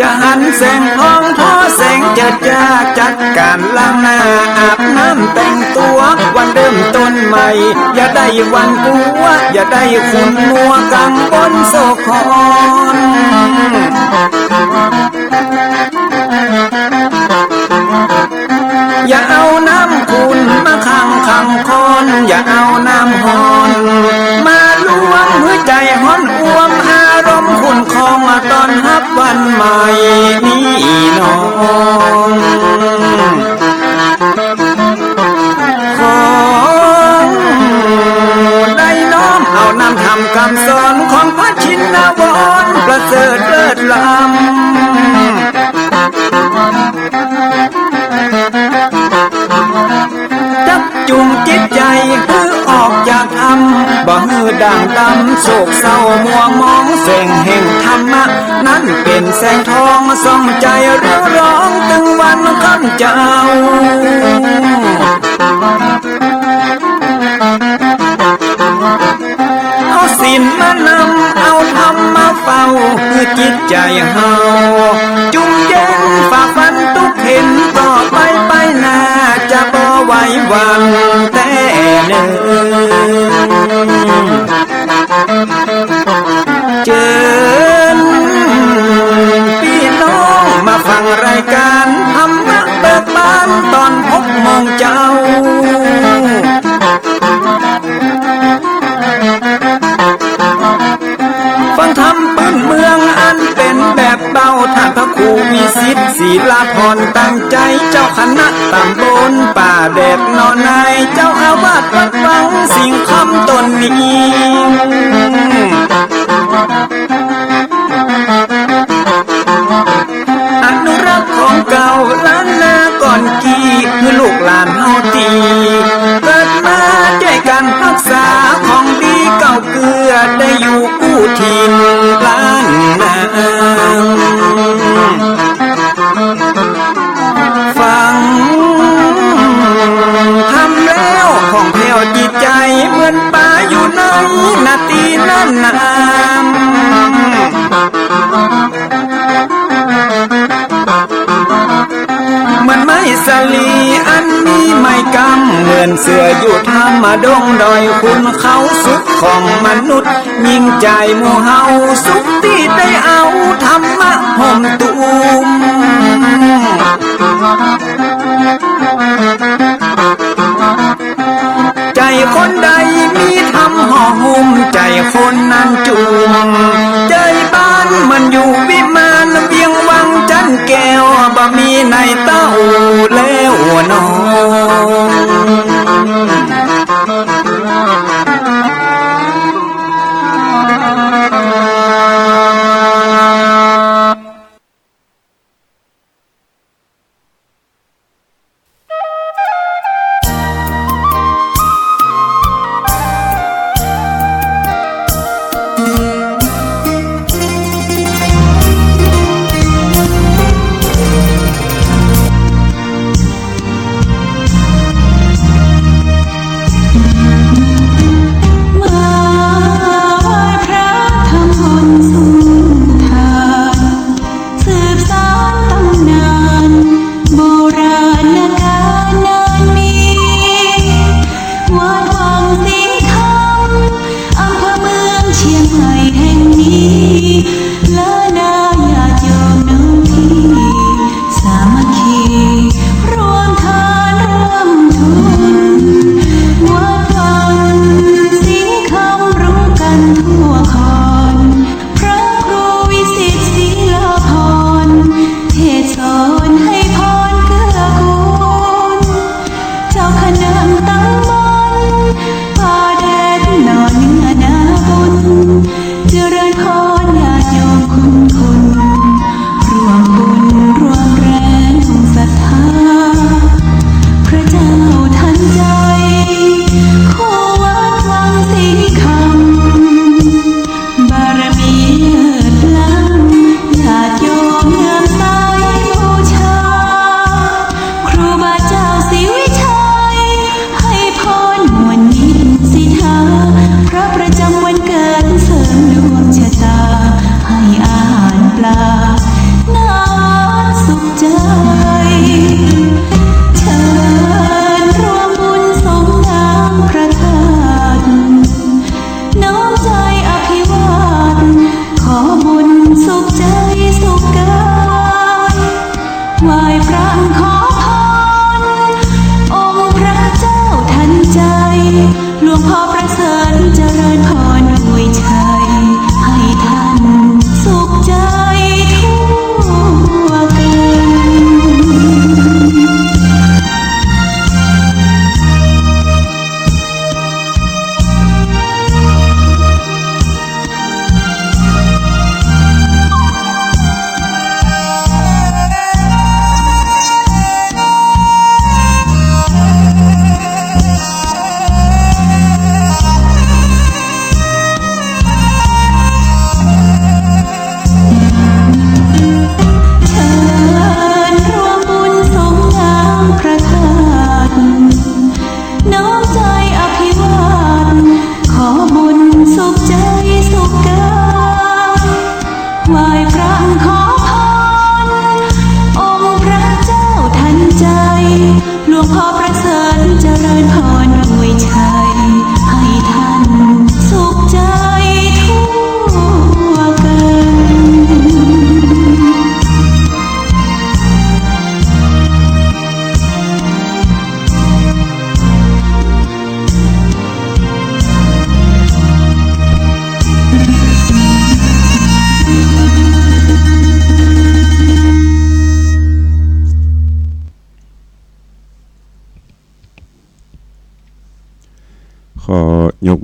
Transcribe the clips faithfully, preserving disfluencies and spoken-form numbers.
จะหันแสงทองผ่อแสงเจิดจ้า จัดก๋านล้างหน้าอาบน้ำแต่งตั๋ว วันเริ่มต้นใหม่ อย่าได้หวั่นกั๋ว อย่าได้ขุ่นมัวกังวลโศกหอน อย่าเอาน้ำขุ่นมาขังขังคอน อย่าเอาน้ำฮ้อนมาลวงหื้อใจ๋ฮ้อนอ่วม อารมณ์ขุ่นคองมาต้อนฮับวันใหม่นี้น้อง ขอได้น้อมเอานำธรรมกำสอนของพระชินวรประเสริฐเลิศล้ำ จักจุงจิตใจ๋หื้อออกจากถ้ำ บ่หื้อด่างดำโศกเศร้ามัวหมอง แสงแห่งธรรมะนั้นเป๋นแสงทองส่องใจ๋เรืองรองตึงวันค่ำเจ้า เอาศีลมานำ เอาธรรมมาเฝ้า หื้อจิตใจ๋เฮาจุ่มเย็น ฝ่าฟันตุ๊กข์เข็ญ ต่อไปไปหน้าจะบ่ไหวหวั่นแต๊เน่อ เจิญปี้น้องมาฟังรายก๋านธรรมะเบิกบานต๋อนหกโมงเจ๊า ฟังธรรมปื้นเมืองอันเป๋นแบบเบา ท่านพระครูวิสิทธิ์ ศิลาพร ตั้งใจ๋ เจ้าคณะต๋ำบลป่าแดดหนองนาย เจ้าอาวาสวัดวังสิงห์คำต๋นนี้ อนุรักษ์ของเก่าล้านนาก่อนกี้ หื้อลูกหลานเฮาตี้เกิดมาจ้วยกั๋นฮักษาของดีเก่าเกื้อ ได้อยู่กู้ถิ่นล้านนา ฟังธรรมแล้วผ่องแผ้วจิตใจ๋ เหมือนป๋าอยู่ในนาตี้น้ำน้ำ เหมือนไม้สาลีอันมีไม้กำ เหมือนเสืออยู่ถ้ำดงดอย ขุนเขาสุขของมนุษย์ ยิ่งใจ๋หมู่เฮาสุขตี้ได้เอาธรรมะห่มตุ้ม ใจ๋คนใดมีธรรมห่อหุ้ม ใจ๋คนนั้นจุ่ม ใจ๋บ้านเหมือนอยู่วิมาน เวียงวังจันแก้ว บ่มีในเต้าแล้วน้อง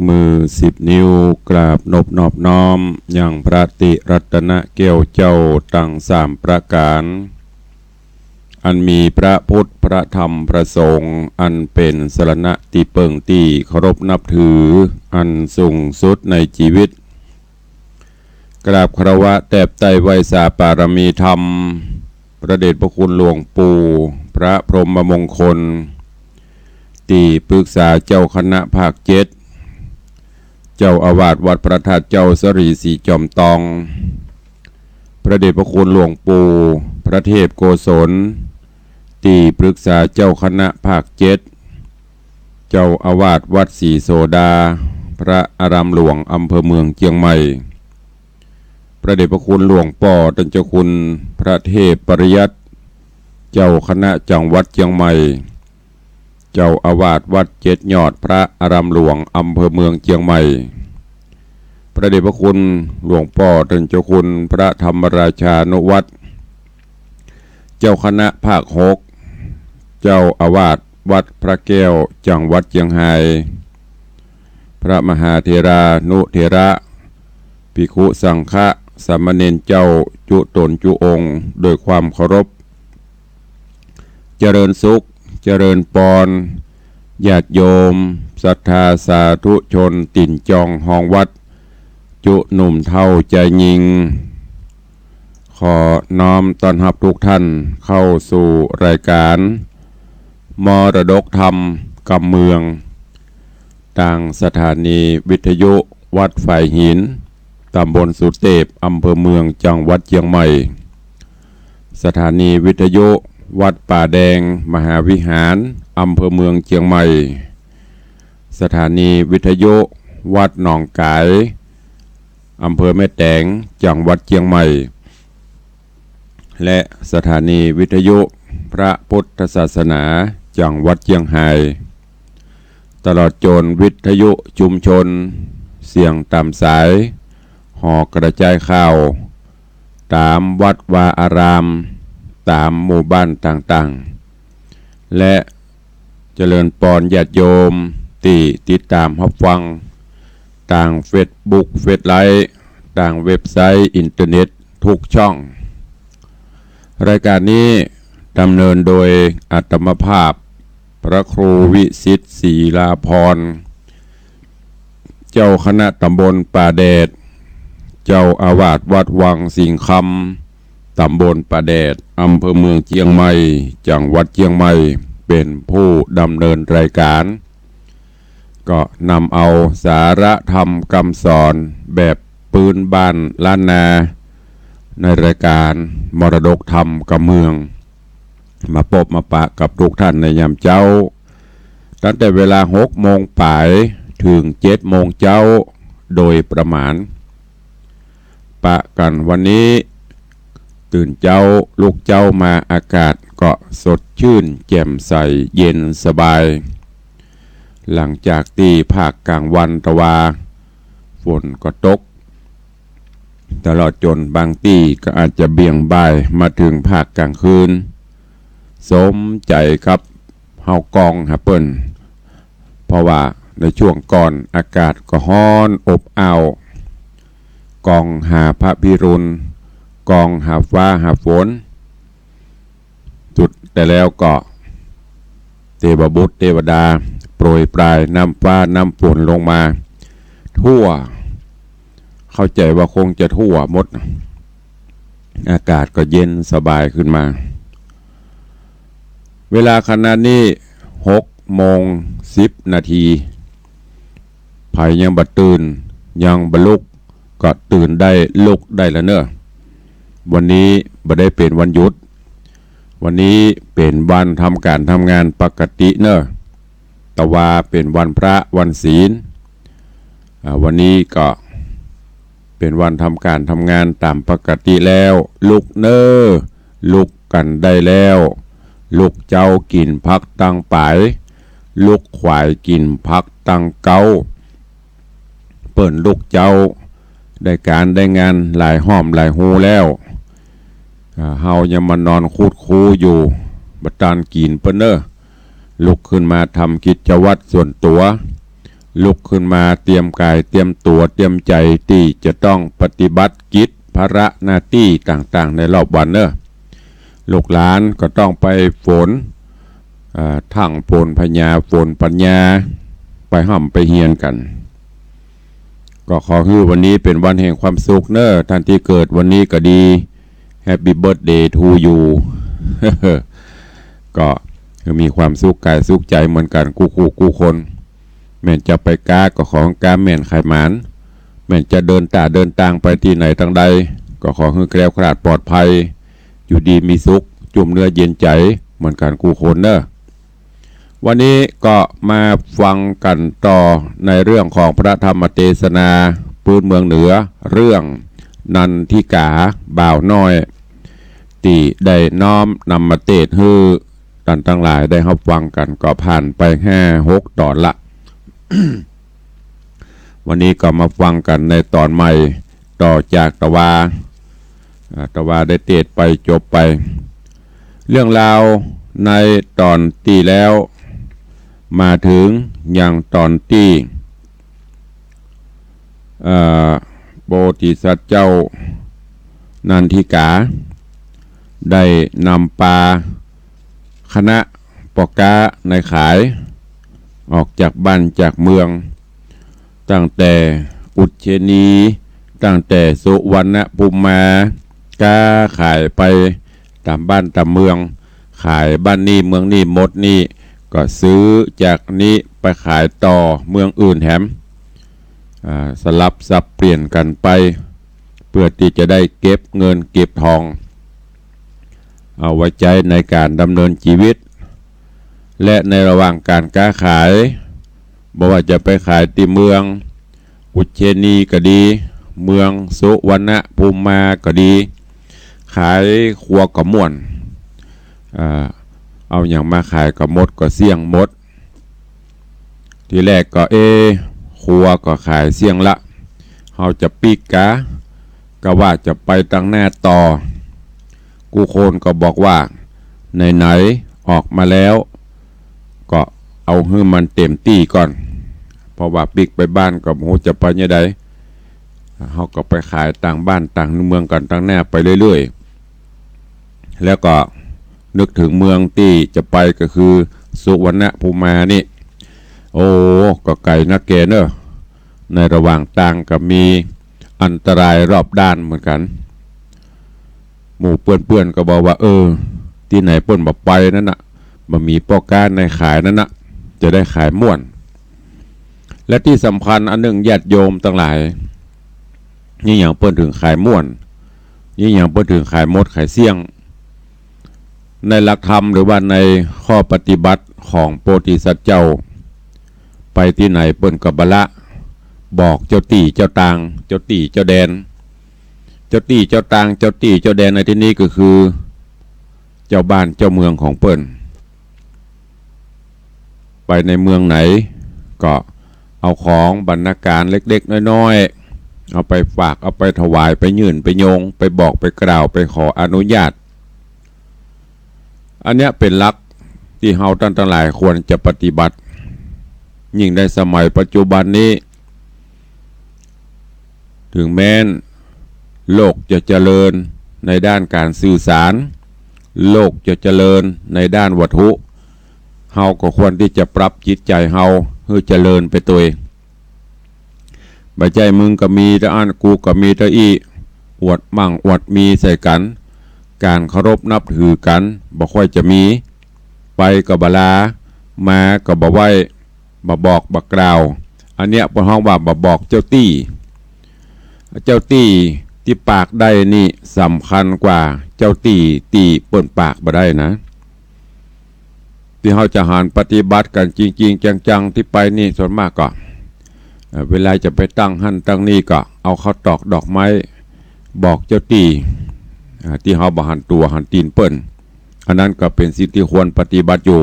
มือสิบนิ้วกราบนบนอบน้อมยังพระติรัตนแก้วเจ้าตังสามประก๋าน อันมีพระพุทธ พระธรรม พระสงฆ์ อันเป๋นสรณะตี้เปิ้งตี้เคารพนับถืออันสูงสุดในจีวิต กราบคารวะแตบใต้ไหว้สาปารมีธรรม พระเดชพระคุณหลวงปู่ พระพรหมมงคล ตี้ปรึกษาเจ้าคณะภาคเจ็ด เจ้าอาวาสวัดพระธาตุเจ้าสะหลีสีจอมตอง พระเดชพระคุณหลวงปู่ พระเทพโกศล ตี้ปรึกษาเจ้าคณะภาคเจ็ด เจ้าอาวาสวัดศรีโสดา พระอารามหลวงอำเภอเมืองเจียงใหม่ พระเดชพระคุณหลวงป้อต้านเจ้าคุณพระเทพปริยัติ เจ้าคณะจังหวัดเจียงใหม่ เจ้าอาวาสวัดเจ็ดยอด พระอารามหลวงอำเภอเมืองเจียงใหม่ พระเดชพระคุณหลวงป้อต้านเจ้าคุณพระธรรมราชานุวัฒน์ เจ้าคณะภาคหก เจ้าอาวาสวัดพระแก้วจังหวัดเจียงฮาย พระมหาเถรานุเถระ ภิกขุสังฆะ สามเณรเจ้าจุต๋นจุองค์โดยความเคารพ เจริญสุข เจริญปอน ญาติโยม ศรัทธาสาธุชน ตี๋นจองฮองวัด จุหนุ่มเฒ่าจายญิง ขอน้อมต้อนฮับทุกท่านเข้าสู่รายก๋านมรดกธรรมกำเมือง ตางสถานีวิทยุวัดฝายหิน ต๋ำบลสุเตพ อำเภอเมือง จังหวัดเจียงใหม่ สถานีวิทยุวัดป่าแดงมหาวิหาร อำเภอเมืองเจียงใหม่ สถานีวิทยุวัดหนองก๋าย อำเภอแม่แตง จังหวัดเจียงใหม่ และสถานีวิทยุพระพุทธศาสนา จังหวัดเจียงฮาย ตลอดจ๋นวิทยุชุมชน เสียงต๋ามสาย หอกระจายข่าว ต๋ามวัดวาอาราม ต๋ามหมู่บ้านต่างๆ และเจริญปอนญาติโยมตี้ติดต๋ามฮับฟัง ตางเฟซบุ๊ก เฟซไลฟ์ ตางเว็บไซต์อินเทอร์เน็ตทุกช่อง รายก๋านนี้ดำเนินโดยอาตมาภาพ พระครูวิสิทธิ์ ศรีลาภรณ์ เจ้าคณะต๋ำบลป่าแดด เจ้าอาวาสวัดวังสิงห์คำ ต๋ำบลป่าแดด อำเภอเมืองเจียงใหม่ จังหวัดเจียงใหม่ เป๋นผู้ดำเนินรายก๋าน ก็นำเอาสาระธรรมกำสอนแบบปื๊นบ้านล้านนา ในรายก๋านมรดกธรรมกำเมือง มาปบมาปะกับทุกท่านในยามเจ๊า ตั้งแต่เวลาหกโมงป๋ายเถิงเจ็ดโมงเจ๊าโดยประมาณ ปะกั๋นวันนี้ ตื่นเจ๊า ลุกเจ๊ามาอากาศก็สดชื่นแจ่มใสเย็นสบาย หลังจากตี้ภาคก๋างวันตะวา ฝนก็ตก ตลอดจ๋นบางตี้ก็อาจจะเบี่ยงบ่ายมาเถิงภาคก๋างคืน สมใจ๋กับเฮากองหาเปิ้น เพราะว่าในช่วงก่อนอากาศก็ฮ้อนอบอ้าว กองหาพระพิรุณ กองหาฟ้าหาฝน สุดแต่แล้วก็เตวบุตรเตวดาโปรยปรายน้ำฟ้าน้ำฝนลงมาทั่ว เข้าใจ๋ว่าคงจะทั่วหมด อากาศก็เย็นสบายขึ้นมา เวลาขณะนี้หกโมงสิบนาที ใผยังบ่ตื่น ยังบ่ลุก ก็ตื่นได้ลุกได้แล้วเน่อ วันนี้บ่ได้เป๋นวันหยุด วันนี้เป๋นวันทำก๋านทำงานปกติเน่อ ตะวาเป๋นวันพระวันศีล อ่า วันนี้ก็เป๋นวันทำก๋านทำงานต๋ามปกติแล้ว ลุกเน่อ ลุกกั๋นได้แล้ว ลุกเจ๊ากิ๋นผักตังป๋าย ลุกขวายกิ๋นผักตังเก๊า เปิ้นลุกเจ๊า ได้ก๋านได้งานหลายฮ่อมหลายฮูแล้ว อ่า เฮายังมานอนคูดคูอยู่ บ่ตันกิ๋นเปิ้นเน่อ ลุกขึ้นมาทำกิจวัตรส่วนตั๋ว ลุกขึ้นมาเตรียมก๋าย เตรียมตั๋ว เตรียมใจ๋ตี้จะต้องปฏิบัติกิจภาระหน้าตี้ต่างๆ ในรอบวันเน่อ ลูกหลานก็ต้องไปฝน อ่า ทั้งฝนผญา ฝนปัญญา ไปฮ่ำไปเฮียนกั๋น ก็ขอหื้อวันนี้เป๋นวันแห่งความสุขเน่อ ต้านตี้เกิดวันนี้ก็ดี Happy birthday to you ก็หื้อมีความสุขก๋ายสุขใจ๋เหมือนกั๋นกู้คู่กู้คน แม่นจะไปก๊าก็ขอก๊าแม่นขายหมาน แม่นจะเดินต้าเดินตางไปตี้ไหนตางใด ก็ขอหื้อแคล้วคลาดปลอดภัย อยู่ดีมีสุข จุ่มเนื้อเย็นใจ๋เหมือนกั๋นกู้คนเน่อ วันนี้ก็มาฟังกั๋นต่อในเรื่องของพระธรรมเตสนาปื๊นเมืองเหนือ เรื่องนันทิกาบ่าวน้อย ตี้ได้น้อมนำมาเตสน์หื้อต้านตังหลายได้ฮับฟังกั๋น ก็ผ่านไปห้าหกต๋อนละ วันนี้ก็มาฟังกั๋นในต๋อนใหม่ ต่อจากตะวา อ่า ตะวาได้เตสน์ไปจบไป เรื่องราวในต๋อนตี้แล้ว มาเถิงยังต๋อนตี้ เอ่อ โพธิสัตว์เจ้านันทิกา ได้นำปาคณะป้อก๊าในขาย ออกจากบ้านจากเมือง ตั้งแต่อุชเชนี ตั้งแต่สุวรรณภูมิมา ก๊าขายไปต๋ามบ้านต๋ามเมือง ขายบ้านนี้เมืองนี้หมดนี้ ก็ซื้อจากนี้ไปขายต่อเมืองอื่นแหม อ่า สลับสับเปลี่ยนกั๋นไป เพื่อตี้จะได้เก็บเงินเก็บทอง เอาไว้ใจ๊ในก๋านดำเนินจีวิต และในระหว่างก๋านก๊าขาย บ่ว่าจะไปขายตี้เมืองอุชเชนีก็ดี เมืองสุวรรณภูมิมาก็ดี ขายครัวก็ม่วน อ่า เอาหยังมาขายก็หมดก็เสี้ยงหมด ทีแรกก็ เอ๊ะ ครัวก็ขายเสี้ยงละ เฮาจะปิ๊กกา กาว่าจะไปตางหน้าต่อ กู้คนก็บอกว่า ไหนๆ ออกมาแล้ว ก็เอาหื้อมันเต๋มตี้ก่อน เพราะว่าปิ๊กไปบ้านก็บ่ฮู้จะไปยามใด เฮาก็ไปขายตางบ้านตางเมืองกั๋นตางหน้าไปเรื่อยๆ แล้วก็นึกเถิงเมืองตี้จะไปก็คือสุวรรณภูมิมานี่ โอ้ ก็ไก๋นักแกเน่อ ในระหว่างตางก็มีอันตรายรอบด้านเหมือนกั๋น หมู่เปื้อนๆ ก็บอกว่า เออ ตี้ไหนเปิ้นบ่ไปนั้นน่ะ บ่มีป้อก๊าในขายนั้นน่ะ จะได้ขายม่วน และตี้สำคัญอันนึ่ง ญาติโยมตังหลาย ยิ่งหยังเปิ้นเถิงขายม่วน ยิ่งหยังเปิ้นเถิงขายหมดขายเสี้ยง ในหลักธรรมหรือว่าในข้อปฏิบัติของโพธิสัตว์เจ้า ไปตี้ไหนเปิ้นก็บ่ละบอกเจ้าตี้เจ้าตาง เจ้าตี้เจ้าแดน เจ้าตี้เจ้าตาง เจ้าตี้เจ้าแดนในตี้นี้ก็คือ เจ้าบ้านเจ้าเมืองของเปิ้น ไปในเมืองไหน ก็เอาของบรรณาการเล็กๆ น้อยๆ เอาไปฝาก เอาไปถวาย ไปยื่น ไปโยง ไปบอก ไปกล่าว ไปขออนุญาต อันเนี้ยเป๋นหลักตี้เฮาต้านตังหลายควรจะปฏิบัติ ยิ่งในสมัยปัจจุบันนี้ เถิงแม้นโลกจะเจริญในด้านก๋านสื่อสาร โลกจะเจริญในด้านวัตถุ เฮาก็ควรตี้จะปรับจิตใจ๋เฮาหื้อเจริญไปตวย บ่ใจ้มึงก็มีเต้าอั้น กูก็มีเต้าอี้ อวดมั่งอวดมีใส่กั๋น ก๋านเคารพนับถือกั๋นบ่ค่อยจะมี ไปก็บ่ลา มาก็บ่ไหว้ บ่บอกบ่กล่าว อันเนี้ยเปิ้นฮ้องว่าบ่บอกเจ้าตี้ เจ้าตี้ตี้ปากได้นี่สำคัญกว่าเจ้าตี้ตี้เปิ้นปากบ่ได้นะ ตี้เฮาจะหันปฏิบัติกั๋นจริงๆ จังๆ ตี้ไปนี่ส่วนมากก็ เอ่อ เวลาจะไปตั้งหั้นตั้งนี่ก็เอาข้าวตอกดอกไม้บอกเจ้าตี้ อ่า ตี้เฮาบ่หันตั๋วหันตี๋นเปิ้น อันนั้นก็เป๋นสิ่งตี้ควรปฏิบัติอยู่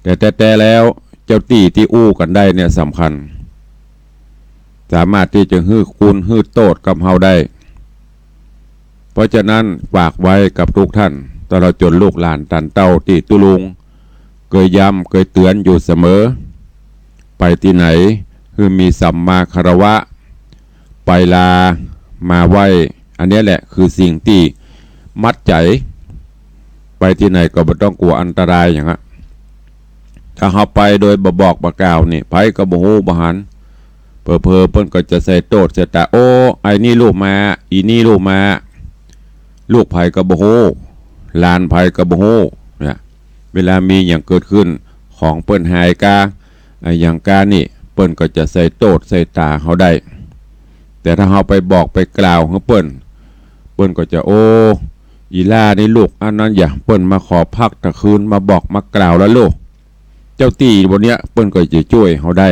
แต่แต๊ๆ แล้วเจ้าตี้ตี้อู้กั๋นได้เนี่ยสำคัญ สามารถตี้จะหื้อคุณหื้อโต้ษกับเฮาได้ เพราะฉะนั้นฝากไว้กับทุกท่าน ตลอดจ๋นลูกหลานต้านเต้าตี้ตุ๊ลุง เกยย้ำเกยเตื๋อนอยู่เสมอ ไปตี้ไหน หื้อมีสัมมาคารวะ ไปลามาไหว้ อันเนี้ยแหละคือสิ่งตี้มัดใจ๋ ไปตี้ไหนก็บ่ต้องกลัวอันตรายหยังอะ ถ้าเฮาไปโดยบ่บอกบ่กล่าวนี่ ใผก็บ่ฮู้บ่หัน เผลอๆ เปิ้นก็จะใส่โต้ษใส่ต๋า โอ้ ไอ้นี่ลูกมา อีนี่ลูกมา ลูกใผก็บ่ฮู้ หลานใผก็บ่ฮู้ เนี่ย เวลามีหยังเกิดขึ้น ของเปิ้นหายกา อะหยังกานี่ เปิ้นก็จะใส่โต้ษใส่ต๋าเฮาได้ แต่ถ้าเฮาไปบอกไปกล่าวหื้อเปิ้น เปิ้นก็จะ โอ้ อีหล้านี่ลูกอันนั้นหยา เปิ้นมาขอพักตะคืน มาบอกมากล่าวแล้วลูก เจ้าตี้บ่าเนี้ย เปิ้นก็จะจ้วยเฮาได้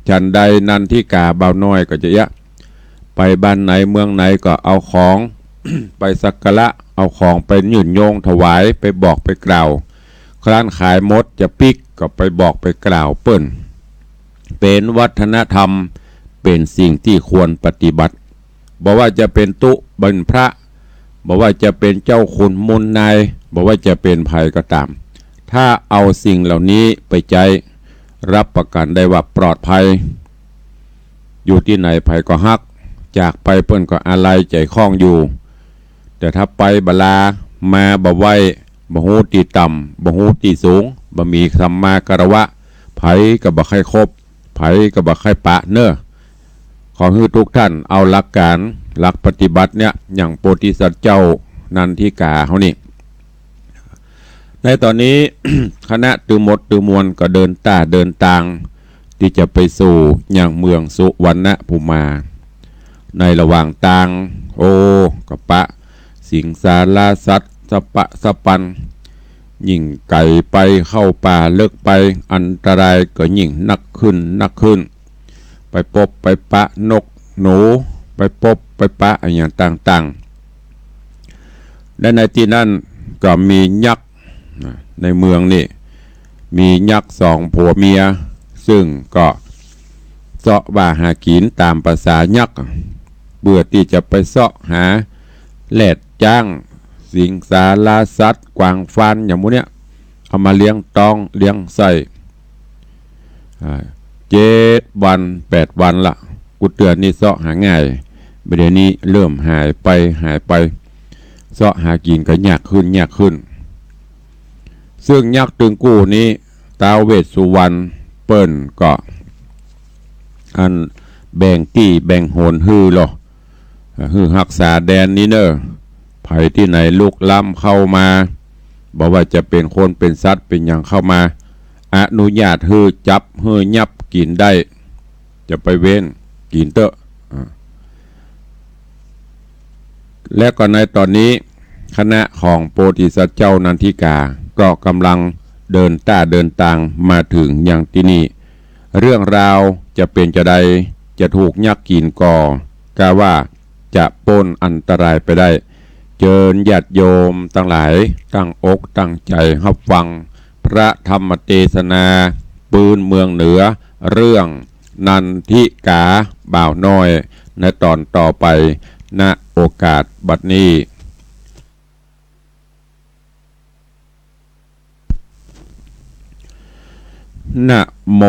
ฉันใดนันทิกาบ่าวน้อยก็จะเยียะ ไปบ้านไหนเมืองไหนก็เอาของ ไปสักการะ เอาของไปยื่นโยงถวาย ไปบอกไปกล่าว ครั้นขายหมดจะปิ๊กก็ไปบอกไปกล่าวเปิ้น เป๋นวัฒนธรรม เป๋นสิ่งตี้ควรปฏิบัติ บ่ว่าจะเป๋นตุ๊เป๋นพระ บ่ว่าจะเป๋นเจ้าขุนมูลนาย บ่ว่าจะเป๋นใผก็ต๋าม ถ้าเอาสิ่งเหล่านี้ไปใจ๊ รับประกันได้ว่าปลอดภัย อยู่ตี้ไหนใผก็ฮัก จากไปเปิ้นก็อาลัยใจ๋คล้องอยู่ แต่ถ้าไปบ่ลา มาบ่ไหว้ บ่ฮู้ตี้ต่ำ บ่ฮู้ตี้สูง บ่มีสัมมาคารวะ ใผก็บ่ใค่คบ ใผก็บ่ใค่ปะเน่อ ขอหื้อทุกท่านเอาหลักการ หลักปฏิบัติเนี่ย อย่างโพธิสัตว์เจ้านันทิกาเฮานี่ ในต๋อนนี้ คณะตือหมดตือมวลก็เดินต้าเดินตาง ตี้จะไปสู่ยังเมืองสุวรรณภูมา ในระหว่างตาง โอ้ ก็ปะสิงสาราสัตว์สะปะสะปัน ยิ่งไก๋ไปเข้าป่าเลิกไป อันตรายก็ยิ่งนักขึ้นนักขึ้น ไปปบไปปะนกหนู ไปปบไปปะอะหยังต่างๆ และในตี้นั้นก็มียักษ์ นะ ในเมืองนี่มียักษ์สองผัวเมีย ซึ่งก็เซาะว่าหากิ๋นต๋ามประสายักษ์ เปื้อตี้จะไปเซาะหาแรดจ๊าง สิงสาราสัตว์ กวางฟาน อย่างหมู่เนี้ย เอามาเลี้ยงต๊องเลี้ยงไส้ อ่า เจ็ดวันแปดวันละ กู้เตื้อนี่เซาะหาง่าย บ่าเดี่ยวนี้เริ่มหายไปหายไป เซาะหากิ๋นก็ยากขึ้นยากขึ้น ซึ่งยักษ์ตึงกู้นี้ ท้าวเวสสุวรรณเปิ้นก็ อันแบ่งตี้แบ่งหนหื้อลอ หื้อฮักษาแดนนี้เน่อ ใผตี้ไหนลุกล้ำเข้ามา บ่ว่าจะเป๋นคนเป๋นสัตว์เป๋นหยังเข้ามา อนุญาตหื้อจับหื้อยับกิ๋นได้ จะไปเว้น กิ๋นเต๊อะ อ่า และก็ในต๋อนนี้ คณะของโพธิสัตว์เจ้านันทิกา ก็กำลังเดินต้าเดินตางมาเถิงยังตี้นี่ เรื่องราวจะเป๋นจาใด จะถูกยักษ์กิ๋นก่อ กาว่าจะป๊นอันตรายไปได้ เจิญญาติโยมตังหลาย ตั้งอกตั้งใจ๋ฮับฟัง พระธรรมเตสนา ปื้นเมืองเหนือ เรื่องนันทิกาบ่าวน้อย ในต๋อนต่อไป ณ โอกาสบัดนี้ นะโม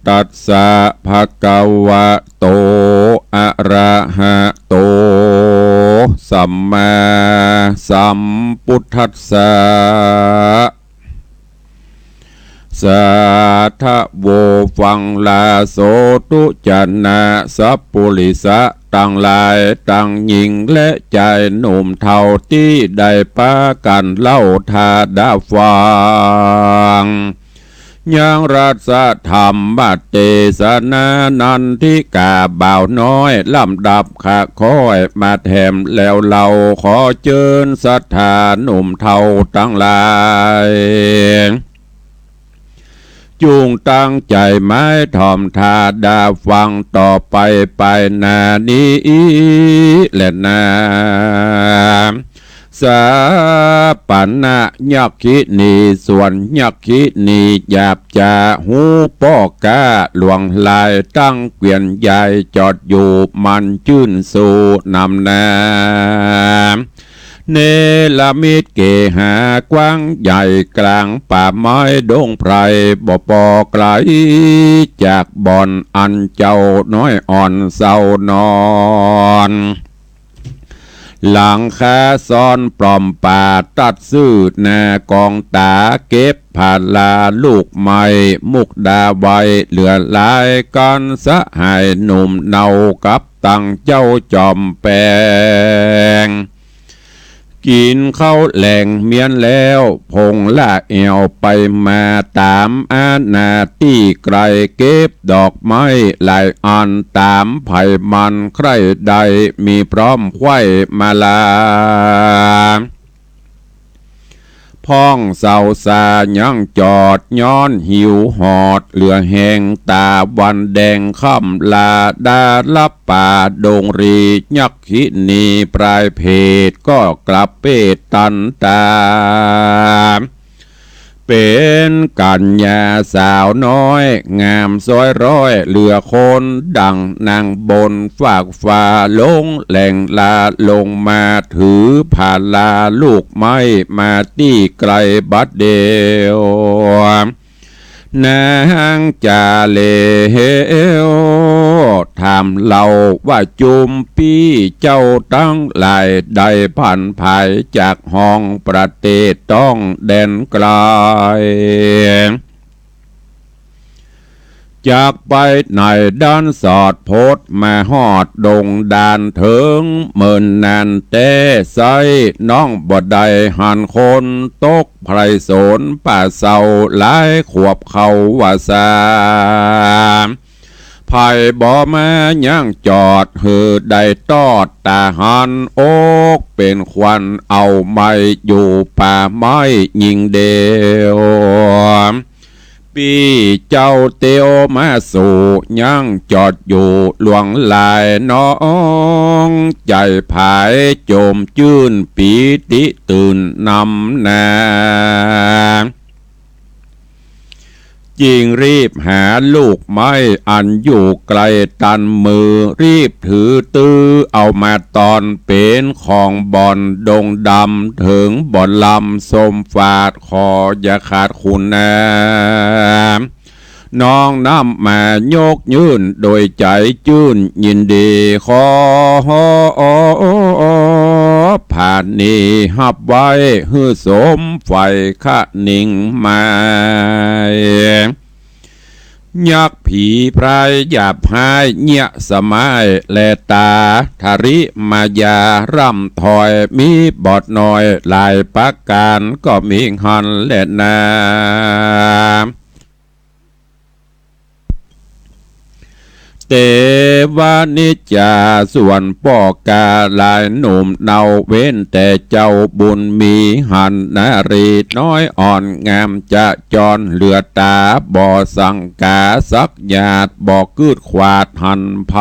ตัสสะ ภะคะวะโต อะระหะโต สัมมาสัมพุทธัสสะ สาธะโว ฟังลาโสธุจนะ สัปปุริสะตังหลาย ตังญิงและจายหนุ่มเฒ่า ตี้ได้ปากั๋นเล่าถ้าดาฟัง ยังรัสธรรมเตสนานันทิกาบ่าวน้อย ลำดับข้าค่อยมาแถมแล้วเล่า ขอเจิญศรัทธาหนุ่มเฒ่าตังหลาย จุ่งตั้งใจ๋หมายถ่อมถ้าดาฟังต่อไปไปหน้านี้แลนา สาปะนะยักขินี ส่วนยักขินีหยาบจ๊า ฮู้ป้อก๊าหลวงหลาย ตั้งเกวียนใหญ่จอดอยู่ มันจื้นสู้นำหน้า เนรมิตเก๋หากว้างใหญ่ กลางป่าไม้ดงไพร บ่ปอไก๋จากบ่อนอันเจ้าน้อยอ่อนเซานอน หลังคาซ้อนปล้อมป่าตัดซื่อหน้ากองต๋า เก็บผาลาลูกไม้มุกดาไว้เหลือหลาย กั๋นสหายหนุ่มเนากับตังเจ้าจอมแปง กิ๋นข้าวแลงเมี้ยนแล้ว ผงละแอ่วไปมาต๋ามอาณาตี้ไก๋ เก็บดอกไม้หลายอันต๋ามใผมันใคร่ได้ มีพร้อมไขว้มาลา พ่องเสาสายังจอด ย้อนหิวหอดเหลือแฮง ต๋าวันแดงค่ำลา ดาลับป่าดงรี ยักขินีปลายเพดก็กลับเพดตันต๋า เป๋นกั๋นยาสาวน้อย งามซ้อยร้อยเหลือคน ดั่งนางบนฟากฟ้า ลงแหล่งลาลงมา ถือผาลาลูกไม้ มาตี้ไก๋บัดเดียว นางจาเหลว ถามเล่าว่า จุมปี้เจ้าตังหลาย ได้ผันผายจากห้องประเทศต้องแดนไก๋ จากไปไหนด้านสอดพดมาฮอดดงดานเถิง เมินนานแต๊ไส้ น้องบ่ได้หันคนตกไพรสนป่าเศร้า หลายขวบเข้าว่าสา ไผบ่มายังจอด หื้อได้ตอดต๋าหัน อกเป๋นควันเอาไม้อยู่ป่าไม้ยิ่งเดียว ปี้เจ้าเตียวมาสู่ ยังจอดอยู่หลวงหลายน้อง ใจ๋ผายโจมจื้นปีติตื่นนำนา จึงรีบหาลูกไม้อันอยู่ไก๋ตันมือ รีบถือตื้อเอามาตอน เป๋นของบ่อนดงดำ เถิงบ่อนลำสมฝาด ขออย่าขาดคุณนา น้องนำมายกยื่น โดยใจ๋จื้นยินดี ขอผานี้ฮับไว้ หื้อสมใฝ่คะนิงหมาย ยักษ์ผีพรายหยาบฮ้าย เยียะสมายแลต๋า ทริมายาร่ำถอย มีบ่น้อยหลายประก๋าน ก็มีหั้นแลนา เตวานิจจา ส่วนป้อกาหลายหนุ่มเนา เว้นแต่เจ้าบุญมีหั้น นารีน้อยอ่อนงามจะจร เหลือต๋าบ่สังกาสักหยาด บ่กึ๊ดขวาดหั้นไพ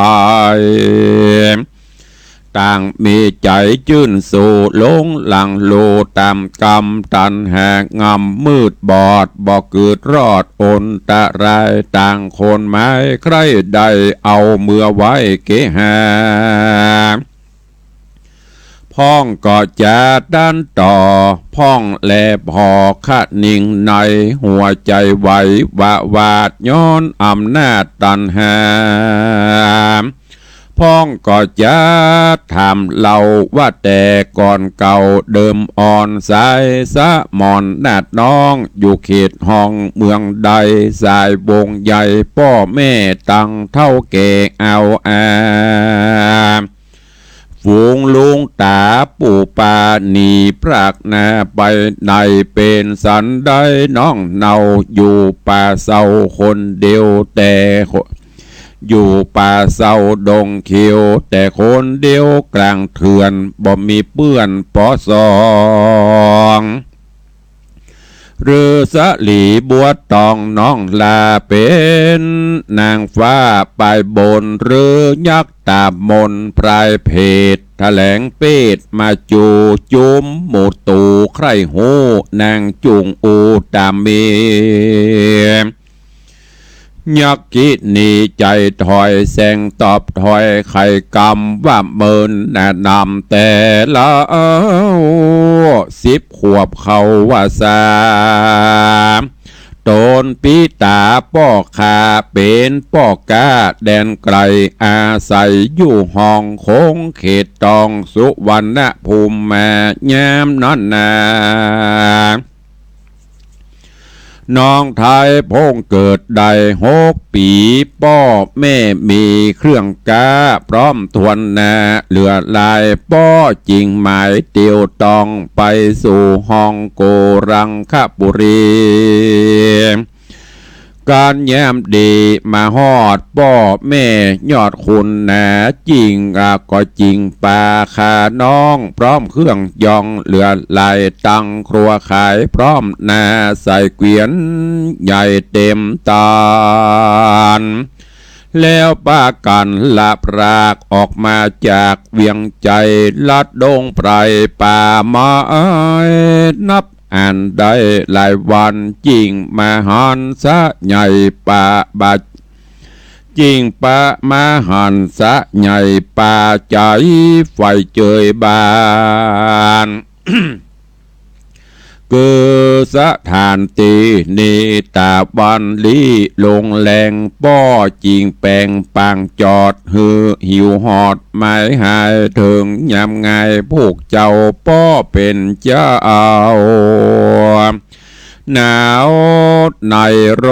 ต่างมีใจ๋จื้นสู่ หลงหลังโลต๋ามก๋รรม ตัณหางำมืดบอด บ่กึ๊ดรอดอนตราย ต่างคนไม้ใคร่ได้ เอาเมือไหว้เกหา พ่องก็จะดันต่อ พ่องแลผ่อคะนิงใน หัวใจ๋ไหวหวาดหวาด ย้อนอำนาจตัณหา พ่องก็จะถามเล่าว่า แต่ก่อนเก่าเดิมอ่อน สายสมรนาถน้อง อยู่เขตห้องเมืองใด สายวงใหญ่ป้อแม่ตังเฒ่าแก่เอาอา ฝูงลุงต๋าปู่ป้าหนีพรากนาไป ไหนเป๋นสันใดน้องเนา อยู่ป่าเศร้าคนเดียว แต่ อยู่ป่าเศร้าดงเขียว แต่คนเดียวกลางเถื่อน บ่มีเปื้อนปอสอง ฤๅสาลีบัวตองน้องลา เป๋นนางฟ้าปายบน หรือยักษ์ต๋ามนพรายเพด แถลงเปตมาจู จุมหมู่ตู่ใคร่ฮู้ นางจุ่งอุตตามี ยักขินีใจ๋ถอย แสงตอบถ้อย ไขกำว่าเมิน แนะนำแต่เล้า สิบขวบเข้าว่าสา ต๋นปิต๋าป้อข้า เป๋นป้อก๊าแดนไก๋ อาศัยอยู่ห้องโค้งเขตตอง สุวรรณภูมิ มายามนั้นนา น้องไท้พ่งเกิดได้หกปี๋ ป้อแม่มีเครื่องก๊าพร้อมถ้วนนา เหลือหลายป้อจึงหมายเตียวตอง ไปสู่ห้องโกรังคบุรี ก๋านยามดีมาฮอดป้อแม่ยอดคุณนา จึง อ่า ก็จึงปาข้าน้องพร้อมเครื่องยอง เหลือหลายตังครัวขายพร้อมนา ใส่เกวียนใหญ่เต๋มตาน แล้วปากั๋นละพรากออกมาจากเวียงไจ ลัดดงไพรป่าไม้ นับอันได้หลายวัน จึงมหันสะใหญ่ป่าบา จึงปะมหันสะใหญ่ป่าไจ ไฟเจยบาน คือสถานตี้นี้ ต๋าวันลี้ลงแลง ป้อจึงแป๋งปางจอด หื้อหิวฮอดหมายหาย เถิงยามงายพวกเจ้าป้อเป๋นเจ้า หนาวในโร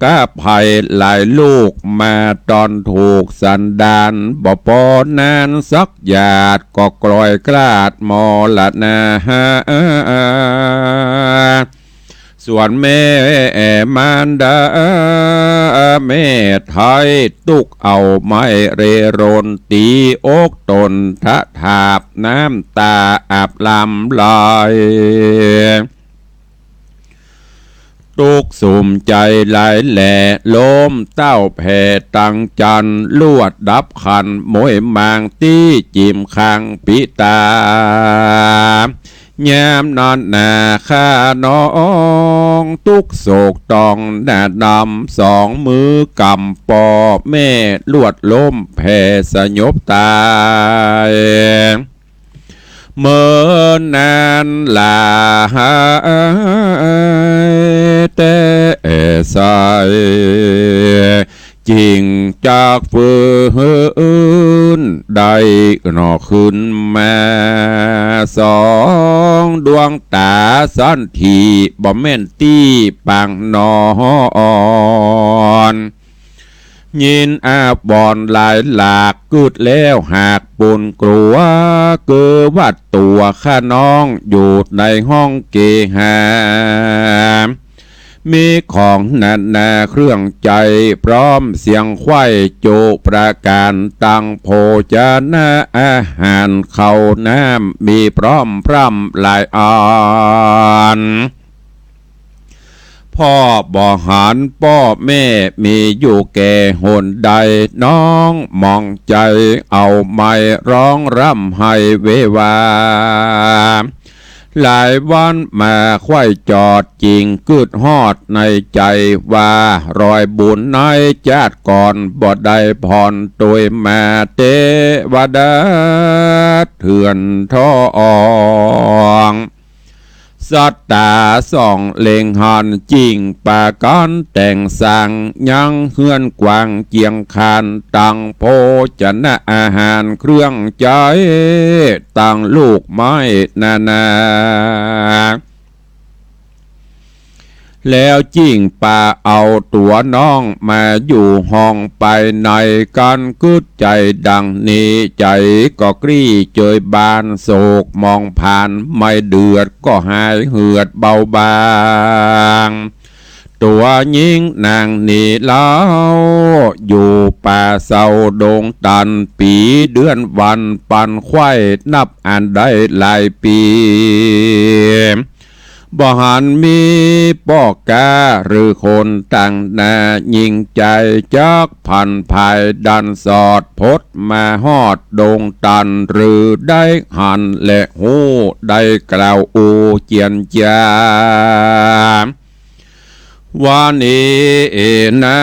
คภัยหลายลูก มาตอนถูกสันดาน บ่ปอนานสักหยาด ก็กลอยคลาดมรณา ส่วนแม่มารดา แม่ไท้ตุ๊กข์เอาไม้เรรน ตี๋อกต๋นทะถาบ น้ำต๋าอาบลำไหล ตุ๊กข์สุมใจ๋หลายแหล่ ล้มเต้าแผ่ตังจันทร์ ลวดดับขันมวยมาง ตี้จิมคางปิต๋า ยามนั้นนาข้าน้อง ตุ๊กข์โศกต้องหน้าดำ สองมือกำป้อแม่ ลวดล้มแผ่สยบต๋าย เมินนานหลายแต๊ใส จึงจักฟื้นได้หนอขึ้นมา สองดวงต๋าสันที บ่แม่นตี้ปางนอน ยินอาบอนหลายหลาก กึ๊ดแล้วหากปูนกลัว คือว่าตั๋วข้าน้องอยู่ในห้องเกหา มีของนานาเครื่องใจ๊พร้อมเสียงไขว้จุประก๋าน ตังโภชนะอาหารข้าวน้ำมีพร้อมพร่ำหลายอัน พ่อบ่หันป้อแม่มีอยู่แก่หนใด น้องหมองใจ๋เอาไม้ร้องร่ำไห้เววา หลายวันมาไขว้จอดจึงกึ๊ดฮอดในใจ๋ว่า รอยบุญในจาติก่อนบ่ได้ผ่อนตวยมา เตวดาเถื่อนทอง สัตตาส่องเล็งหันจึงปากั๋นแต่งสร้าง ยังเฮือนกว้างเจียงคาน ตังโภชนะอาหารเครื่องใจ๊ ตังลูกไม้นานา แล้วจึงปาเอาตั๋วน้องมาอยู่ห้องไปใน กั๋นกึ๊ดใจ๋ดังนี้ ใจ๋ก็คลี่เจยบาน โศกหมองผ่านไม่เดือด ก็หายเหือดเบาบาง ตั๋วญิงนางนี้เล่า อยู่ป่าเซาดงตัน ปี๋เดือนวันปันไขว้ นับอันได้หลายปี๋ บ่หันมีป้อก๊าหรือคนต่างหน้า ญิงใจ๋จักผันผายดันสอด พดมาฮอดดงตัน หรือได้หันและฮู้ ได้กล่าวอู้เจียนจา วันนี้นา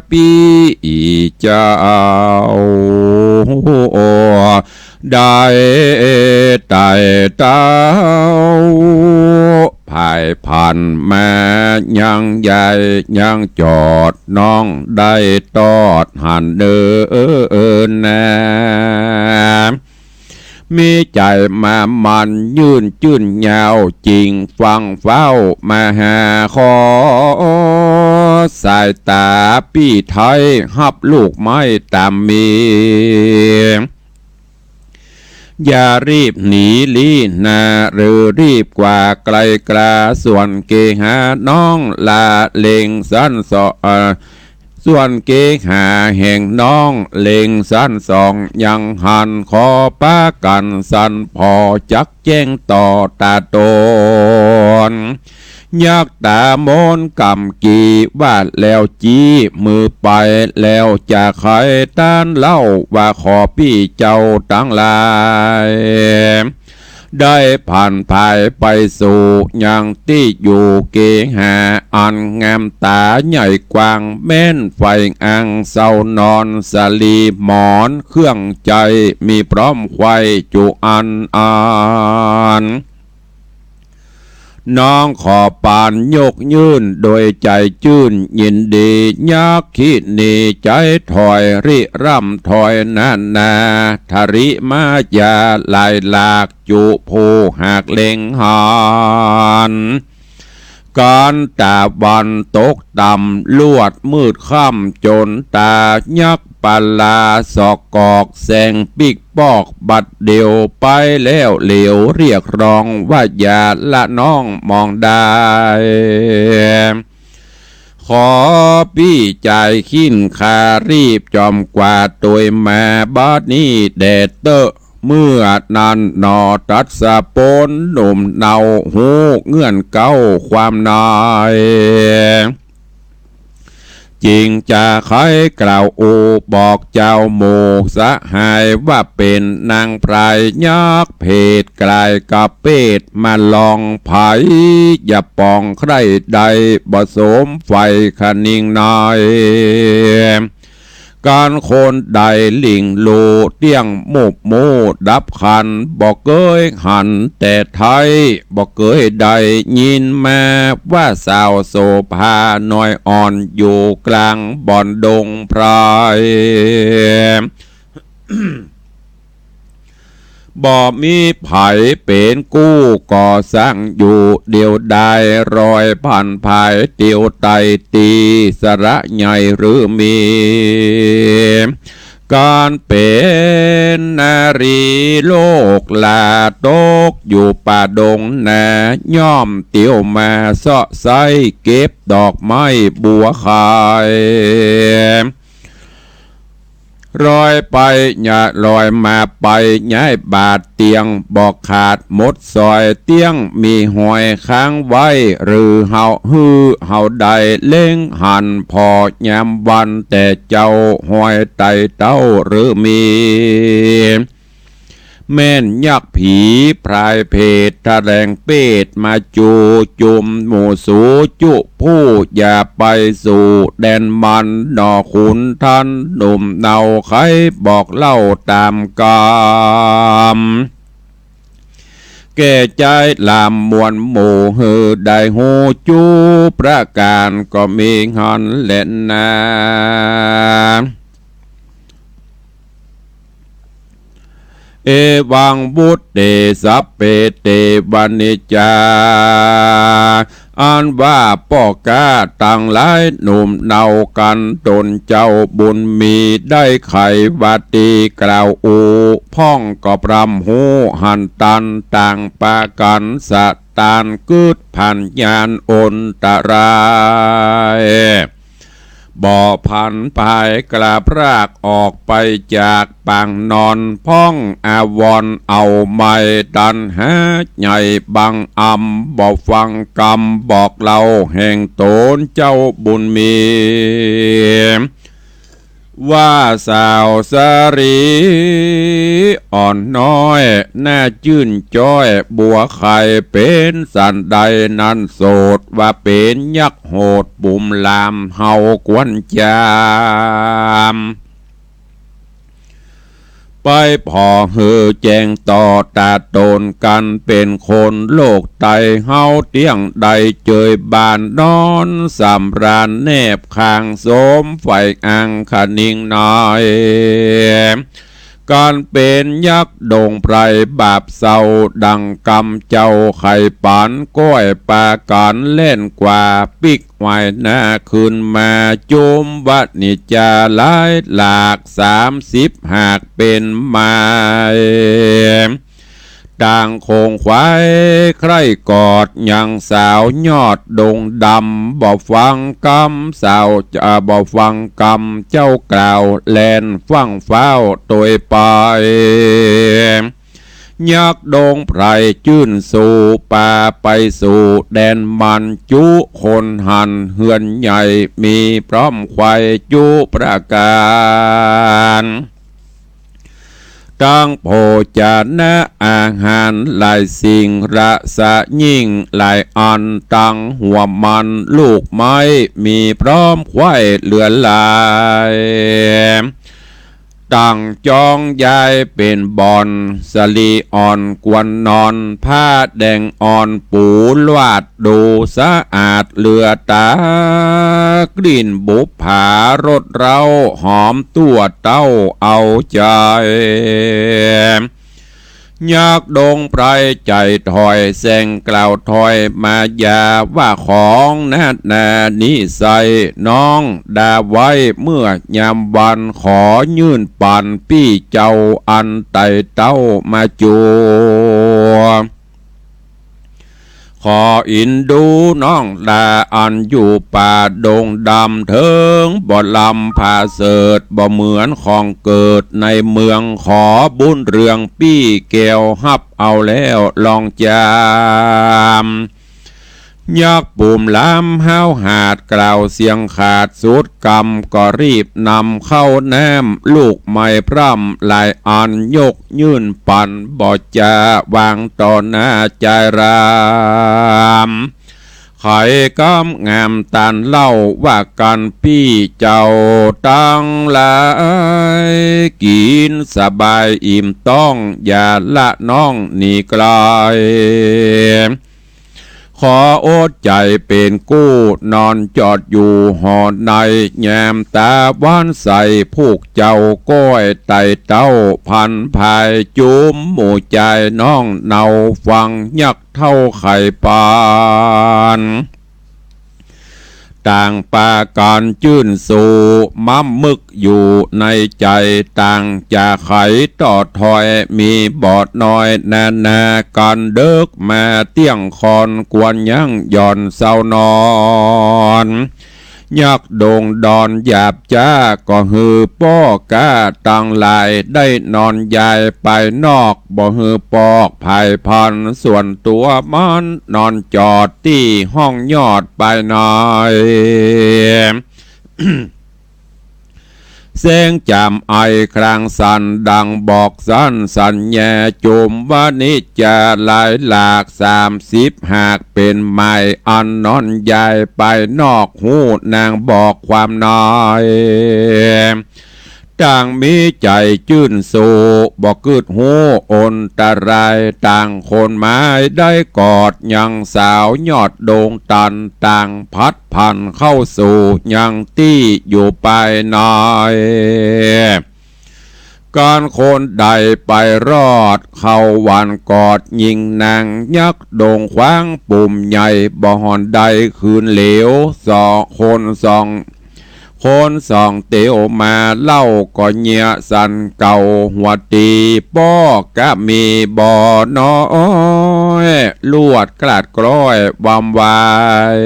ปี้เจ้า ได้ไต่เต้า ผ่ายผันมายังใหญ่ยังจอด น้องได้ตอดหันเนินนา มีใจ๋มามันยื่นจื้นยาว จิ่งฟังเฝ้ามาหา ขอสายต๋าปี้ไท้ ฮับลูกไม้ต๋ามมี อย่ารีบหนีลี้นา หรือรีบกว่าไกลกลา ส่วนเกหาน้องลาเล็งสันสอง เอ่อ ส่วนเกหาแห่งน้องเล็งสันสอง ยังหันขอปากั๋นสันผ่อ จักแจ้งต่อต๋าต๋น ยักต๋ามนกำกี่ วาดแล้วจี๊มือไป แล้วจะไขต้านเล่า ว่าขอปี้เจ้าตังหลาย ได้ผ่านผายไปสู่ยังตี้อยู่ เกหาอันงามต๋าใหญ่กว้าง แม้นไฟอังเซานอน สะหลีหมอนเครื่องใจ๊ มีพร้อมไขว้จุอันอัน น้องขอปานยกยื่น โดยใจ๋จื้นยินดี ยักคินีใจ๊ถอยริร่ำถอยนานา ทะริมาจาหลายหลาก จุผู้หากเล็งหัน ก๋านต๋าวันตกต่ำ ลวดมืดค่ำจ๋นต๋า ยักปลาสอกกอก แสงปิ๊กปอก บัดเดี่ยวไปแล้วเหลียว เรียกร้องว่าอย่าละน้องมองได้ ขอปี้ใจ๋ขิ้นขารีบ จ๋อมกว่าตวยมา บัดนี้แด่เต๊อะ เมื่อนั้นหนอ ตัดสะปนหนุ่มเนา ฮู้เงื่อนเก๊าความใน จิ่งจะไขกล่าวอู้ บอกเจ้าหมู่สหาย ว่าเป๋นนางพรายยักษ์เผด กลายกะเปดมาลองไผ อย่าปองใคร่ใด บ่สมไฟคะนิงใน ก๋านคนใดหลิ่งลู่เตี้ยงมุบมู่ดับขัน บ่เกยหันแต่ไท้ บ่เกยได้ยินมา ว่าสาวโสภาน้อยอ่อน อยู่กลางบ่อนดงไพร บ่มีไผเป๋นกู้ ก่อสร้างอยู่เดียวดาย รอยผ่านผายเตียวไต่ตี้ สระใหญ่หรือมี ก๋านเป๋นนารีโลกหล่า ตกอยู่ป่าดงนา ย่อมเตียวมาเซาะไซ้ เก็บดอกไม้บัวไข่ รอยไปย้าย รอยมาไปย้ายบาดเตียง บ่ขาดหมดซอย เตี้ยงมีฮอยค้างไว้ หรือเฮา หื้อเฮาได้เล็งหัน ผ่อยามวันแต่เจ๊า ฮอยไต่เต้าหรือมี แม่นยักษ์ผีพรายเผด แถลงเปตมาจูจุม หมู่สูจุผู้อย่าไปสู่แดนมัน หนอขุนท่านหนุ่มเนา ไขบอกเล่าต๋ามกำ แก่ใจ๊ลำมวลหมู่ หื้อได้ฮู้จูประก๋าน ก็มีหั้นแลนา เอวังวุตเต สัพเพเตวะนิจจา อันว่าป้อก๊าตังหลายหนุ่มเนา กั๋นต๋นเจ้าบุญมี ได้ไขวาตีกล่าวอู้ พ่องก็พร่ำฮู้หันตัน ต่างปากั๋นสะตาน กึ๊ดผันยานอนตราย บ่ผันผายกล้าพรากออกไปจากปางนอน พ่องอาวรณ์เอาไม้ตันหาใหญ่บังอำ บ่ฟังกำบอกเล่าแห่งต๋นเจ้าบุญมี ว่าสาวสะหลีอ่อนน้อย หน้าจื้นจ้อยบัวไข่ เป๋นสันใดนั้นโสด ว่าเป๋นยักษ์โหด ปุ่มหลามเฮากวนจาม ไปผ่อหื้อแจ้งต่อต๋าต๋น กั๋นเป๋นคนโลกไต เฮาเตี้ยงได้เจยบ้าน นอนสำราญแนบข้าง สมใฝ่อังคะนิงน้อย กั๋นเป๋นยักษ์ดงไพร บาปเศร้าดังกำ เจ้าใค่ปานก้อย ปากั๋นแล่นกว่า ปิ๊ก ไหว้หน้าขึ้นมา จุมวนิจจาหลายหลาก สามสิบหากเป๋นไม้ ต่างโขงไขว่ใคร่กอด ยังสาวยอดดงดำ บ่ฟังกำสาว อ่า บ่ฟังกำเจ้ากล่าว แล่นฟั่งฟ้าวโตยไป ยักษ์ดงไพรจื้นสู่ ปาไปสู่แดนมัน จุคนหันเฮือนใหญ่ มีพร้อมไขว่จุประก๋าน ตังโภจนะอาหารหลายสิ่ง รสยิ่งหลายอัน ตังหัวมันลูกไม้ มีพร้อมไขว่เหลือหลาย ตังจองยายเป๋นบ่อน สะหลีอ่อนกวนนอน ผ้าแดงอ่อนปูลาด ดูสะอาดเหลือต๋า กลิ่นบุปผารสเร้า หอมตั๋วเต้าเอาใจ๋ ยักษ์ดงไพรใจ๋ถอย แสงกล่าวถ้อยมายา ว่าของนานานิสัย น้องดาไว้เมื่อยามวัน ขอยื่นปั๋นปี้เจ้า อันไต่เต้ามาจัว ขออินดูน้องดาอันอยู่ป่าดงดำ เถิงบ่ลำผาเสริฐ บ่เหมือนของเกิดในเมือง ขอบุญเรืองปี้แก้วฮับเอาแล้วลองจาม ยักษ์ปุ่มหลามห้าวหาด กล่าวเสียงขาดสุดกำ ก็รีบนำเข้าน้ำ ลูกไม้พร่ำหลายอัน ยกยื่นปั๋น บ่จะวางต่อหน้าจายราม ไขกำงามตานเล่า ว่ากั๋นปี้เจ้าตังหลาย กิ๋นสบายอิ่มต๊อง อย่าละน้องหนีไกล ขออดใจ๋เป๋นกู้ นอนจอดอยู่หอใน ยามตะวันใส ผูกเจ้าก้อยไต่เต้า พันภายจุมหมู่จายน้อง เนาฟังยักษ์เฒ่าไขปาน ต่างปากั๋นจื้นสู่ ม้ำมึกอยู่ในใจ๋ ต่างจะไขต่อถ้อย มีบ่น้อยนานา กั๋นเดิกมาเตี้ยงคอน ควรยั้งหย่อนเซานอน ยักษ์ดงดอนหยาบจ๊า ก็หื้อป้อก๊าตังหลาย ได้นอนยายไปนอก บ่หื้อปอกผายพัน ส่วนตั๋วมันนอนจอดตี้ห้องยอดไปใน แสงจามไอคลางสั่น ดังบอกสั้นสัญญา จุมวนิจจาหลายหลาก สามสิบหากเป๋นไม้ อันนอนยายไปนอก ฮู้นางบอกความใน ต่างมีใจ๋จื้นสู่ บ่กึ๊ดฮู้อันตราย ต่างคนไม้ได้กอด ยังสาวยอดดงตัน ต่างพัดผันเข้าสู่ ยังตี้อยู่ภายใน กั๋นคนใดไปรอด เข้าหว่านกอดหญิงนาง ยักษ์ดงขวางปุ่มใหญ่ บ่หอนได้คืนเหลียว สองคนสอง คนสองเตียวมาเล่า ก็เยียะสั่นเก่าหัวตี ป้อกะมีบ่น้อย ลวดกลาดกล้อยวำวาย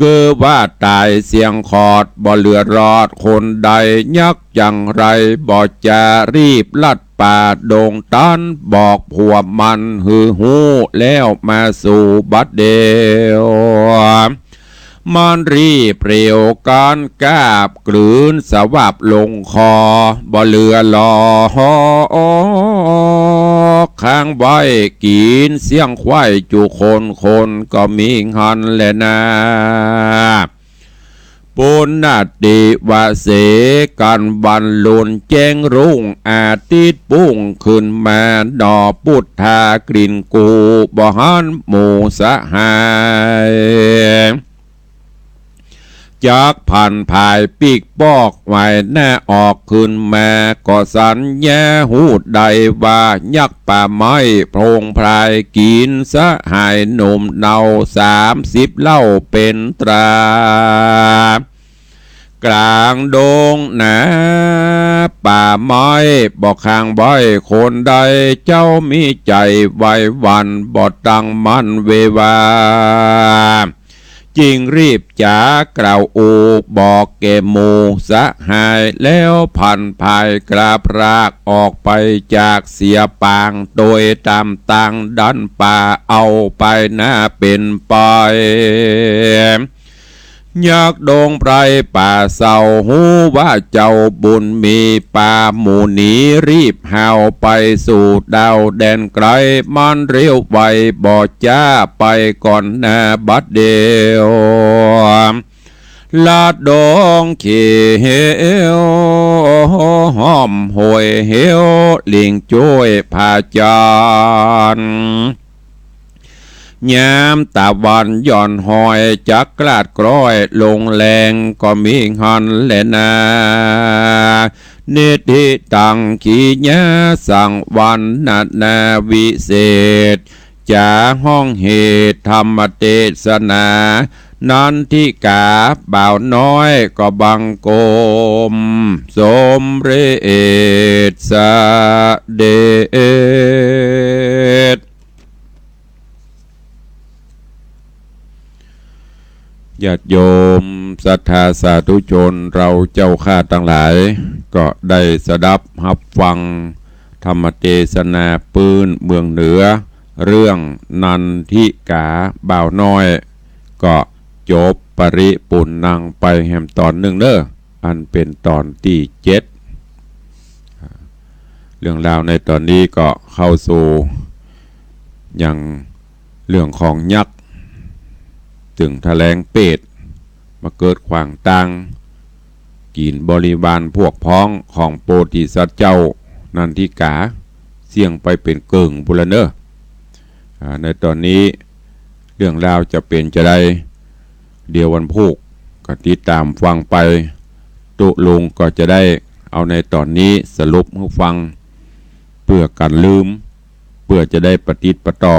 คือว่าต๋ายเสียงขอด บ่เหลือรอดคนใด ยักษ์จังไร บ่จะรีบลัดป่าดงตัน บอกผัวมันหื้อฮู้ แล้วมาสู่บัดเดียว มันรีบเร็วกั๋นกาบกลื๋นสวับลงคอ บ่เหลือหลอ ค้างไว้กิ๋นเสี้ยงไขว้จุคน คนก็มีหั้นแหละนา ปุณณติวเสกั๋นวันลุนแจ้งรุ่ง อาทิตย์ปุ้งขึ้นมา หนอปุทธากลิ่นกู บ่หันหมู่สหาย จักผันผายปิ๊กปอกไหวหน้าออกขึ้นมา ก็สัญญาฮู้ได้ว่ายักษ์ป่าไม้โผงผลายกิ๋นสหายหนุ่มเนาสามสิบเล่าเป๋นตรา กลางดงนาป่าไม้ บ่ค้างไว้คนใด เจ้ามีใจ๋ไหวหวั่น บ่ตั้งมั่นเววา จึงรีบจ๋ากล่าวอุบอกแก่หมู่สหาย แล้วผันผายกลับพรากออกไปจากเสียปาง โดยต๋ามตางดั้นป่าเอาไปหน้าเป๋นไป ยักษ์ดงไพรป่าเศร้าฮู้ว่าเจ้าบุญมี ป่าหมู่หนีรีบหาวไปสู่ดาวแดนไกล มันเร็วไวบ่จ๊าไปก่อนหน้าบัดเดียว ลาดดงเขียวห้อมห้วยเหว ลิงจ้วยผาจาน ยามตะวันหย่อนหอย จักกลาดกล้อยลงแลง ก็มีหั้นแลนา นิทธิตัง กิริยาสังวรรณนาวิเศษ จ๋าฮ้องเหตุธรรมเตสนา นันทิกาบ่าวน้อยก็บังคมสมเร็จเสด็จ ญาติโยมศรัทธาสาธุชนเราเจ้าข้าตังหลาย ก็ได้สดับฮับฟังธรรมเตสนาปื้นเมืองเหนือ เรื่องนันทิกาบ่าวน้อย ก็จบปริปูรณ์ไปแหมต๋อนนึ่งเน้อ อันเป๋นต๋อนตี้เจ็ด เรื่องราวในต๋อนนี้ก็เข้าสู่ยังเรื่องของยักษ์ ตึงแถลงเปรตมาเกิดขวางตาง กิ๋นบริวารพวกพ้องของโพธิสัตว์เจ้านันทิกา เสี้ยงไปเป๋นเกิ่งปู้นละเน้อ อ่า ในต๋อนนี้เรื่องราวจะเป๋นจาใด เดี๋ยววันพูกก็ติดต๋ามฟังไป ตุ๊ลุงก็จะได้เอาในต๋อนนี้สรุปหื้อฟัง เปื้อกั๋นลืม เปื้อจะได้ปะติดปะต่อ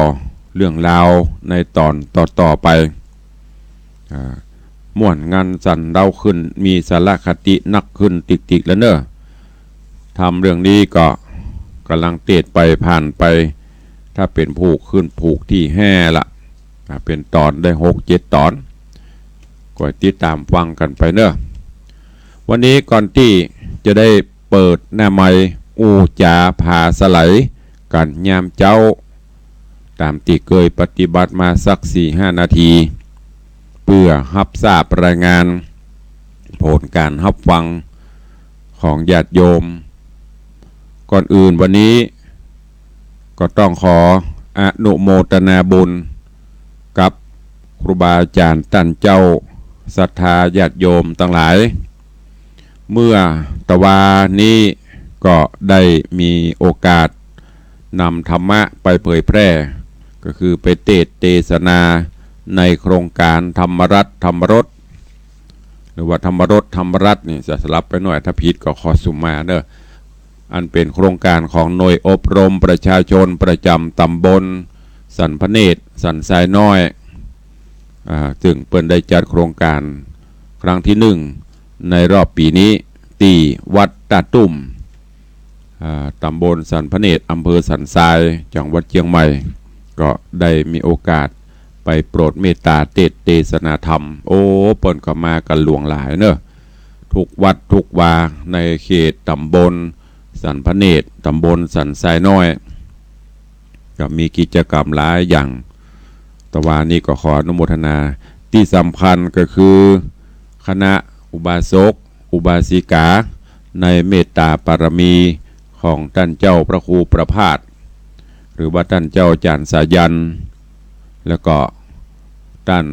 เรื่องราวในต๋อนต่อๆ ไป อ่า ม่วนงันสันเร้าขึ้น มีสาระคตินักขึ้นติ๊กๆ แล้วเน้อ ธรรมเรื่องนี้ก็ก่ำลังเตศน์ไปผ่านไป ถ้าเป๋นผูกขึ้นผูกตี้ห้าละ อ่า เป๋นต๋อนได้หกเจ็ดต๋อน ก็ติดต๋ามฟังกั๋นไปเน้อ วันนี้ก่อนตี้จะได้เปิดหน้าไมค์อู้จ๋าผาสะไหลกั๋นยามเจ๊า ต๋ามตี้เกยปฏิบัติมาสักสี่ห้านาที เปื้อฮับทราบรายงานผลก๋านฮับฟังของญาติโยม ก่อนอื่นวันนี้ก็ต้องขออนุโมทนาบุญกับครูบาอาจ๋ารย์ต้านเจ้า ศรัทธาญาติโยมตังหลาย เมื่อตะวานี้ก็ได้มีโอกาสนำธรรมะไปเผยแพร่ ก็คือไปเตศน์เตสนาในโครงก๋านธรรมรัตน์ธรรมรส หรือว่าธรรมรสธรรมรัตน์นี่ จะสลับไปหน่อย ถ้าผิดก็ขอสุมาเน้อ อันเป๋นโครงก๋านของหน่วยอบรมประชาชนประจ๋ำต๋ำบลสันพะเนตร สันทรายน้อย อ่า ซึ่งเปิ้นได้จัดโครงก๋านครั้งตี้นึ่งในรอบปี๋นี้ ตี้วัดต้าตุ้ม อ่า ต๋ำบลสันพะเนตร อำเภอสันทราย จังหวัดเจียงใหม่ ก็ได้มีโอกาสไปโปรดเมตต๋าเตศน์เตสนาธรรม โอ้ เปิ้นก็มากั๋นหลวงหลายเน้อ ทุกวัดทุกวาในเขตต๋ำบลสันพะเนตร ต๋ำบลสันทรายน้อย ก็มีกิจกรรมหลายอย่าง ตะวานี้ก็ขออนุโมทนา แถ ตี้สำคัญก็คือคณะอุบาสก อุบาสิกา ในเมตตาปารมีของต้านเจ้าพระครูประภาส หรือว่าต้านเจ้าอาจ๋ารย์สายัณ แล้วก็ต้าน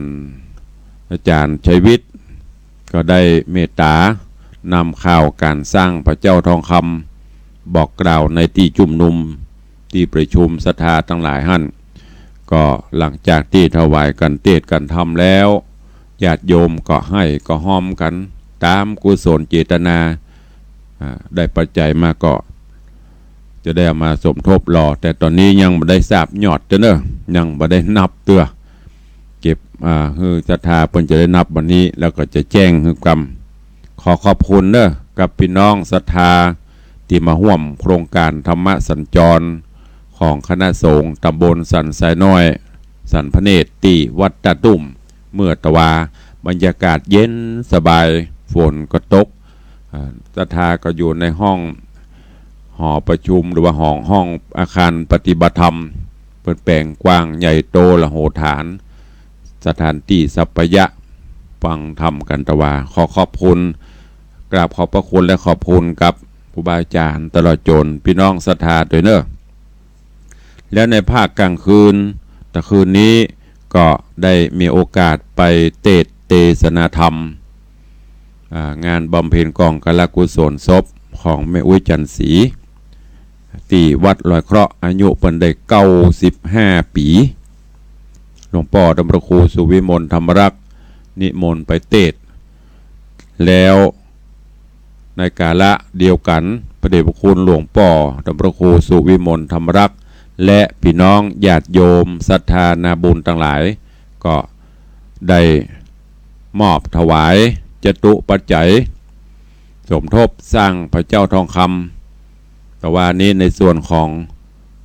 อาจ๋ารย์ชัยวิทย์ ก็ได้เมตตานำข่าวก๋านสร้างพระเจ้าทองคำ บอกกล่าวในตี้จุมนุม ตี้ประชุมศรัทธาตังหลายหั้น ก็หลังจากตี้ถวายกั๋นเตสน์กั๋นธรรมแล้ว ญาติโยมก็ให้ก็ฮอมกั๋นต๋ามกุศลเจตนา อ่า ได้ปัจจัยมาก็จะได้เอามาสมทบหล่อ แต่ต๋อนนี้ยังบ่ได้ทราบยอดเตื้อเน่อ ยังบ่ได้นับเตื้อ เก็บ อ่า หื้อศรัทธาเปิ้นจะได้นับวันนี้ แล้วก็จะแจ้งหื้อกำ ขอขอบคุณเน่อ กับปี้น้องศรัทธาตี้มาฮ่วมโครงก๋านธรรมสัญจรของคณะสงฆ์ตำบลสันทรายน้อย สันพระเนตร ตี้วัดตาดตุ้ม เมื่อตะวา บรรยากาศเย็นสบาย ฝนก็ตก อ่า ศรัทธาก็อยู่ในห้อง หอประชุมหรือว่าห้อง ห้องอาคารปฏิบัติธรรม เปิ้นแป๋งกว้างใหญ่โตมโหฬาร สถานตี้สัปปายะ ฟังธรรมกั๋นตะวา ขอขอบคุณ กราบขอบพระคุณและขอบคุณกับครูบาอาจ๋ารย์ตลอดจ๋นปี้น้องศรัทธาตวยเน่อ แล้วในภาคกลางคืน ตะคืนนี้ก็ได้มีโอกาสไปเตสน์เตสนาธรรม อ่า งานบำเพ็ญกองการกุศลศพของแม่อุ๊ยจันทร์ศรี ตี้วัดลอยเคราะห์ อายุเปิ้นได้เก้าสิบห้าปี๋ หลวงป้อดำพระครูสุวิมลธรรมรักษ์ นิมนต์ไปเตสน์ แล้วในกาละเดียวกั๋น พระเดชพระคุณหลวงป้อดำพระครูสุวิมลธรรมรักษ์ และปี้น้องญาติโยมศรัทธานาบุญตังหลาย ก็ได้มอบถวายจตุปัจจัย สมทบสร้างพระเจ้าทองคำ ตะวานี้ในส่วนของ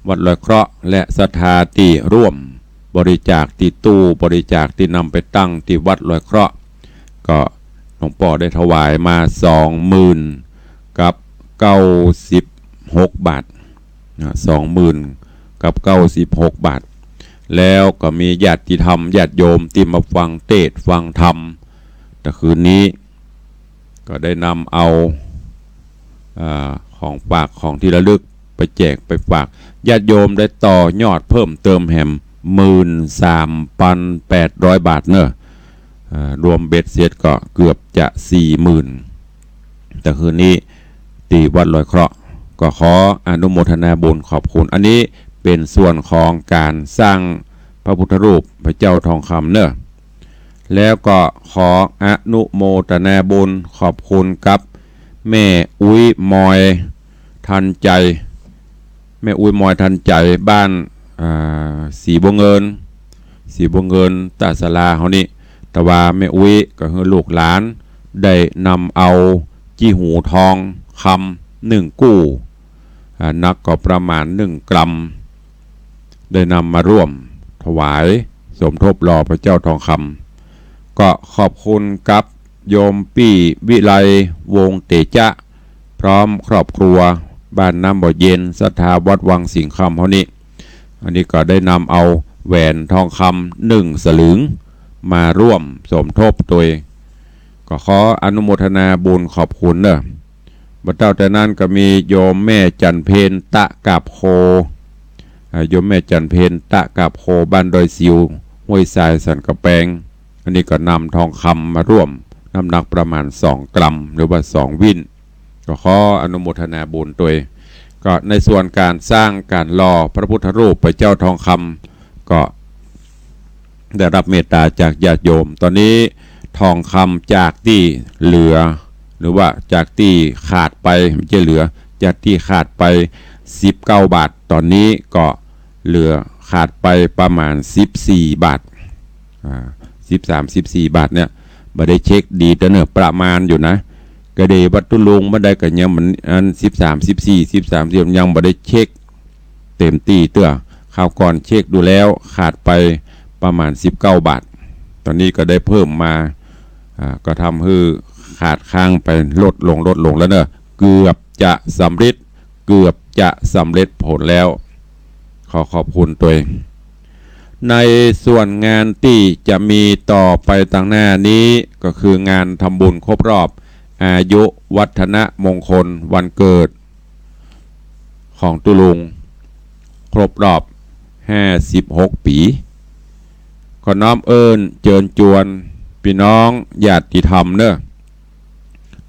วัดลอยเคราะห์ และศรัทธาตี้ร่วมบริจาคตี้ตู้บริจาคตี้นำไปตั้งตี้วัดลอยเคราะห์ ก็หลวงป้อได้ถวายมาสองหมื่นกับเก้าสิบหกบาท นะ สองหมื่นกับเก้าสิบหกบาท แล้วก็มีญาติธรรมญาติโยมตี้มาฟังเตสน์ฟังธรรม ตะคืนนี้ ก็ได้นำเอา อ่า ของฝากของตี้ระลึกไปแจกไปฝาก ญาติโยมได้ต่อยอดเพิ่มเติมแหม หมื่นสามปันแปดร้อยบาทเน่อ อ่า รวมเบ็ดเสร็จก็เกือบจะสี่หมื่น ตะคืนนี้ตี้วัดลอยเคราะห์ ก็ขออนุโมทนาบุญขอบคุณ อันนี้เป๋นส่วนของก๋านสร้างพระพุทธรูปพระเจ้าทองคำเน่อ แล้วก็ขออนุโมทนาบุญขอบคุณกับแม่อุ๊ยมอยทันใจ แม่อุ๊ยมอยทันใจ บ้าน อ่า ศรีบัวเงิน ศรีบัวเงิน ต้าศาลาเฮานี่ ตะวาแม่อุ๊ยก็หื้อลูกหลานได้นำเอาจี้หูทองคำหนึ่งกู้ อ่า หนักก็ประมาณหนึ่งกรัม ได้นำมาร่วมถวายสมทบหล่อพระเจ้าทองคำ ก็ขอบคุณกับโยมปี้วิไลวงศ์เตจ๊ะ พร้อมครอบครัว บ้านน้ำบ่อเย็น ศรัทธาวัดวังสิงห์คำเฮานี่ อันนี้ก็ได้นำเอาแหวนทองคำหนึ่งสลึงมาร่วมสมทบตวย ก็ขออนุโมทนาบุญขอบคุณเน่อ บ่าเต้าแต่นั้นก็มีโยมแม่จันเพ็ญ ตะกาบโค อ่า โยมแม่จันเพ็ญ ตะกาบโค บ้านดอยสิว ห้วยทราย สันกำแปง อันนี้ก็นำทองคำมาร่วม น้ำหนักประมาณสองกรัม หรือว่าสองวิ้น ก็ขออนุโมทนาบุญตวย ก็ในส่วนก๋านสร้างก๋านหล่อพระพุทธรูปพระเจ้าทองคำ ก็ได้รับเมตตาจากญาติโยม ต๋อนนี้ทองคำจากตี้เหลือ หรือว่าจากตี้ขาดไป บ่ใจ้เหลือ จากตี้ขาดไปสิบเก้าบาท ต๋อนนี้ก็เหลือขาดไปประมาณสิบสี่บาท อ่า สิบสาม สิบสี่บาทเนี่ย บ่ได้เช็คดีเตื้อเน่อ ประมาณอยู่นะ กะดีวัตถุลงบ่ได้ก็ยังมัน อันสิบสาม สิบสี่ สิบสาม สิบ ยังบ่ได้เช็คเต็มตี้เตื้อ คราวก่อนเช็คดูแล้วขาดไปประมาณสิบเก้าบาท ต๋อนนี้ก็ได้เพิ่มมา อ่า ก็ทำหื้อขาดค้างไปลดลง ลดลงแล้วเน่อ เกือบจะสำเร็จ เกือบจะสำเร็จผลแล้ว ขอขอบคุณตวย ในส่วนงานตี้จะมีต่อไปตางหน้านี้ก็คืองานทำบุญครบรอบอายุวัฒนมงคลวันเกิดของตุ๊ลุง ครบรอบห้าสิบหกปี๋ ขอน้อมเอิ้นเจิญจวนปี้น้องญาติธรรมเน่อ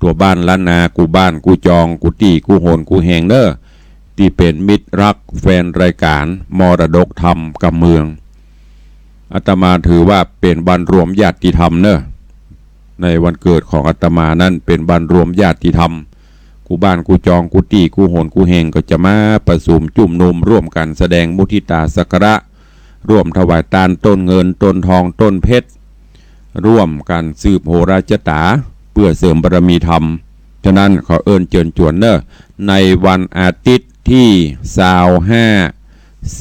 ตั๋วบ้านล้านนา กู้บ้านกู้จอง กู้ตี้กู้หนกู้แห่งเน่อ ตี้เป๋นมิตรฮักแฟนรายก๋านมรดกธรรมกำเมือง อาตมาถือว่าเป๋นวันรวมญาติธรรมเน่อ ในวันเกิดของอาตมานั้นเป๋นวันรวมญาติธรรม กู้บ้านกู้จอง กู้ตี้กู้หนกู้แห่งก็จะมาประสุมจุมนุมร่วมกั๋นแสดงมุทิตาสักการะ ร่วมถวายตานต้นเงิน ต้นทอง ต้นเพชร ร่วมกั๋นสืบโหราชะต๋าเปื้อเสริมบารมีธรรม ฉะนั้นขอเอิ้นเจิญจวนเน่อ ในวันอาทิตย์ตี้ซาวห้า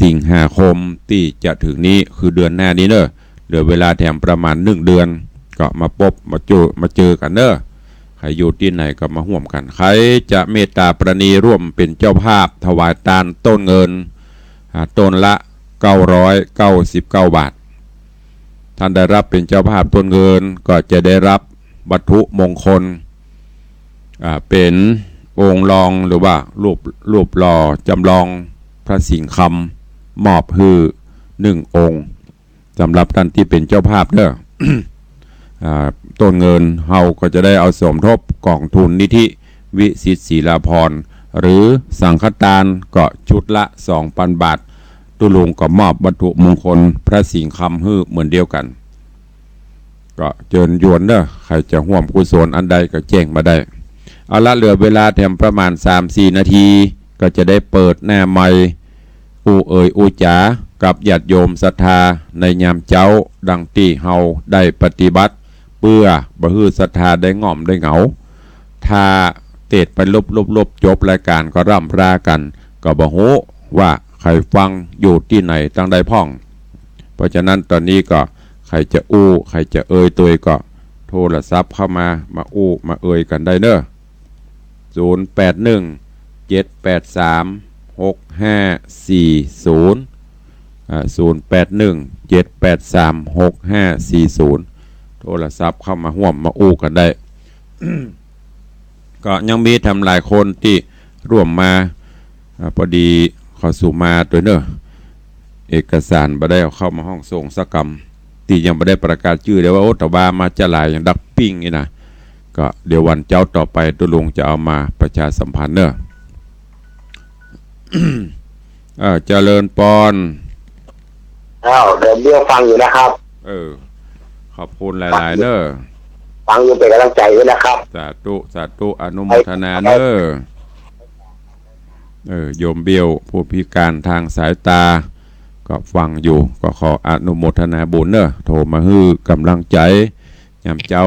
สิงหาคมตี้จะถึงนี้ คือเดือนหน้านี้เน่อ เหลือเวลาแถมประมาณนึ่งเดือน ก็มาปบมาเจอ มาเจอกั๋นเน่อ ใผอยู่ตี้ไหนก็มาฮ่วมกั๋น ใผจะเมตตาปราณีร่วมเป๋นเจ้าภาพถวายตานต้นเงิน อ่า ต้นละเก้าร้อยเก้าสิบเก้าบาท ต้านได้ฮับเป๋นเจ้าภาพต้นเงินก็จะได้ฮับวัตถุมงคล อ่า เป๋นองค์รองหรือว่ารูป รูปหล่อจ๋ำลองพระสิงห์คำ มอบหื้อนึ่งองค์ สำหรับต้านตี้เป๋นเจ้าภาพเน่อ อ่า ต้นเงินเฮาก็จะได้เอาสมทบก๋องทุนนิธิวิสิทธิ์ศรีลาภรณ์ หรือสังฆตานก็ชุดละสองปันบาท ตุ๊ลุงก็มอบวัตถุมงคลพระสิงห์คำหื้อเหมือนเดียวกั๋น ก็เจิญจวนเน่อ ใผจะฮ่วมกุศลอันใดก็แจ้งมาได้ เอาละ เหลือเวลาแถมประมาณสามสี่นาที ก็จะได้เปิดหน้าไมค์ อู้เอ่ยอู้จ๋ากับญาติโยมศรัทธาในยามเจ๊า ดังตี้เฮาได้ปฏิบัติ เปื้อบ่หื้อศรัทธาได้ง่อมได้เหงา ถ้าเตดไปลบๆๆ จบรายก๋านก็ร่ำลากั๋น ก็บ่ฮู้ว่าใผฟังอยู่ตี้ไหนตางใดพ่อง เพราะฉะนั้นต๋อนนี้ก็ใผจะอู้ ใผจะเอ่ยตวยก็โทรศัพท์เข้ามา มาอู้มาเอ่ยกั๋นได้เน่อ ศูนย์แปดหนึ่ง เจ็ดแปดสาม หกห้าสี่ศูนย์ อ่า ศูนย์แปดหนึ่ง เจ็ดแปดสาม หกห้าสี่ศูนย์ โทรศัพท์เข้ามาฮ่วมมาอู้กั๋นได้ ก็ยังมีแถมหลายคนตี้ร่วมมา อ่า ปอดีขอสุมาตวยเน่อ เอกสารบ่ได้เอาเข้ามาห้องส่งสักกำ ตี้ยังบ่ได้ประกาศจื้อได้ว่า โอ้ ตะวามาจะหลายอย่างดักปิ้งนี่นะ ก็เดี๋ยววันเจ๊าต่อไปตุ๊ลุงจะเอามาประชาสัมพันธ์เน่อ เออ เจริญปอน อ้าว เดี๋ยวเบี้ยวฟังอยู่นะครับ เออ ขอบคุณหลายๆ เน่อ ฟังอยู่เป๋นก๋ำลังใจ๋ด้วยนะครับ สาธุ สาธุ อนุโมทนาเน่อ เออ โยมเบี้ยวผู้พิการตางสายต๋า ก็ฟังอยู่ ก็ขออนุโมทนาบุญเน่อ โทรมาหื้อก๋ำลังใจ๋ ยามเจ๊า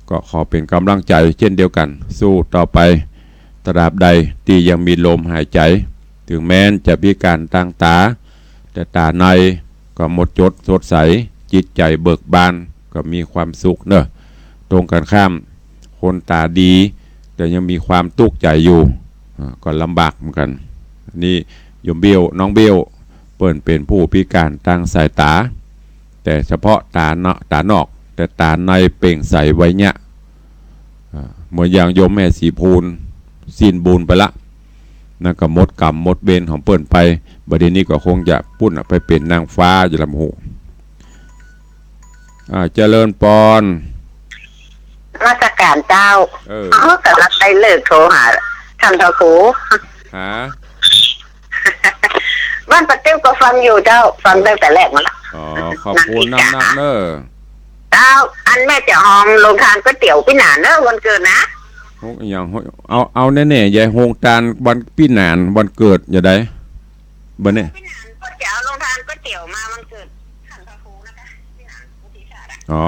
ก็ขอเป๋นก๋ำลังใจ๋เจ้นเดียวกั๋น สู้ต่อไป ตราบใดตี้ยังมีลมหายใจ๋ เถิงแม้นจะพิการตางต๋า แต่ต๋าในก็หมดจดสดใส จิตใจ๋เบิกบาน ก็มีความสุขเน่อ ตรงกั๋นข้าม คนต๋าดี แต่ยังมีความตุ๊กข์ใจ๋อยู่ อ่า ก็ลำบากเหมือนกั๋น นี่โยมเบี้ยว น้องเบี้ยว เปิ้นเป๋นผู้พิการตางสายต๋า แต่เฉพาะต๋าเนาะ ต๋านอก แต่ต๋าในเปล่งใสไวเยียะ อ่า เหมือนอย่างโยมแม่ศรีภูล สิ้นบุญไปละ นั่นก็หมดกรรมหมดเวรของเปิ้นไป บัดนี้ก็คงจะปู๊นน่ะ ไปเป๋นนางฟ้าอยู่ลำพูน อ่า เจริญปอน นมัสก๋านเจ้า เออ เอ้า ก๋ำลังได้เลิกโทรหาต้านพระครู หา บ้านปะติ้วก็ฟังอยู่เจ้า ฟังตั้งแต่แรกมาละ อ๋อ ขอบคุณนักๆ เน่อ เจ้า อันแม่จะหอมโฮงตานก๋วยเตี๋ยวปี้หนานเน่อ วันเกิดนะ โฮงอะหยัง โฮง เอา เอาแน่ๆ ยาย โฮงตานวันปี้หนานวันเกิด ยายใด บ่เนี่ย ปี้หนานก็จะเอาโฮงตานก๋วยเตี๋ยวมาวันเกิดต้านพระครูนะคะ ปี้หนานผู้ที่สาระ อ๋อ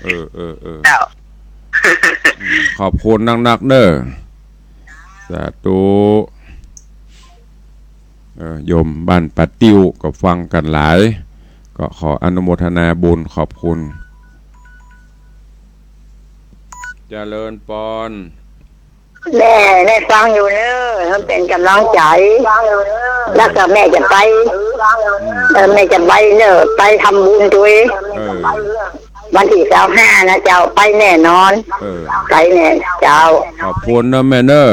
เออ เออ เออ เจ้า อืม ขอบคุณนักๆ เน่อ สาธุ เออ โยมบ้านปะติ้วก็ฟังกั๋นหลาย ก็ขออนุโมทนาบุญขอบคุณ เจริญปอน แน่ แน่ฟังอยู่เน่อ มันเป๋นก๋ำลังใจ๋ ฟังอยู่เน่อ แล้วก็แม่จะไป อืม เออ แม่จะไปเน่อ ไปทำบุญตวย เออ วันตี้ซาวห้านะเจ้า ไปแน่นอน เออ ไปแน่เจ้า ขอบคุณเน่อแม่เน่อ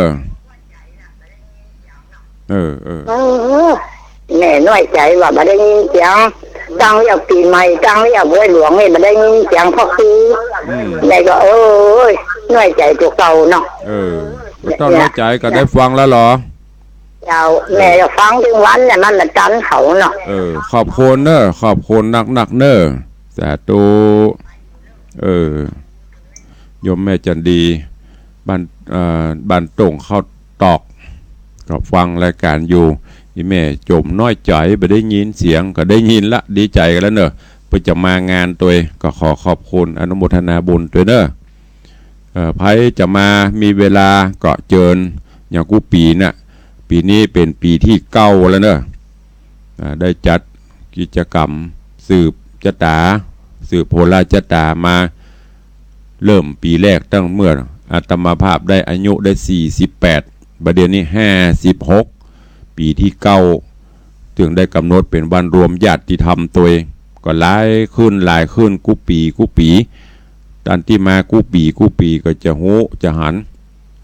เออ เออ เออ แม่น้อยใจ๋ว่าบ่ได้ยินเสียง ตั้งเลี้ยวปี๋ใหม่ ตั้งเลี้ยวบวยหลวงนี่บ่ได้ยินเสียงพ่อคือ อืม แม่ก็ เอ้ย น้อยใจ๋ตั๋วเก่าเนาะ เออ บ่ต้องน้อยใจ๋ ก็ได้ฟังแล้วเหรอ เจ้า แม่ก็ฟังตึงวันเนี่ย มันบ่ตันเขาเนาะ เออ ขอบคุณเน่อ ขอบคุณนักๆ เน่อ สาธุ เออ โยมแม่จันดี บ้าน เอ่อ บ้านโต่งข้าวตอก ก็ฟังรายก๋านอยู่ อี่แม่จ๋มน้อยใจ๋ บ่ได้ยินเสียง ก็ได้ยินละ ดีใจ๋กั๋นแล้วเน่อ เปิ้นจะมางานตวย ก็ขอขอบคุณ อนุโมทนาบุญตวยเน่อ เอ่อ ใผจะมามีเวลาก็เจิญ อย่างกู้ปี๋น่ะ ปี๋นี้เป๋นปี๋ตี้เก้าแล้วเน่อ อ่า ได้จัดกิจกรรมสืบจะต๋า สืบโหราจะต๋ามา เริ่มปี๋แรกตั้งเมื่ออาตมาภาพได้อายุได้สี่สิบแปด บ่าเดี่ยวนี้ห้าสิบหก ปี๋ตี้เก้า ตึงได้ก๋ำหนดเป๋นวันรวมญาติธรรมตวย ก็หลายขึ้นหลายขึ้นกู้ปี๋กู้ปี๋ ต้านตี้มากู้ปี๋กู้ปี๋ก็จะฮู้จะหัน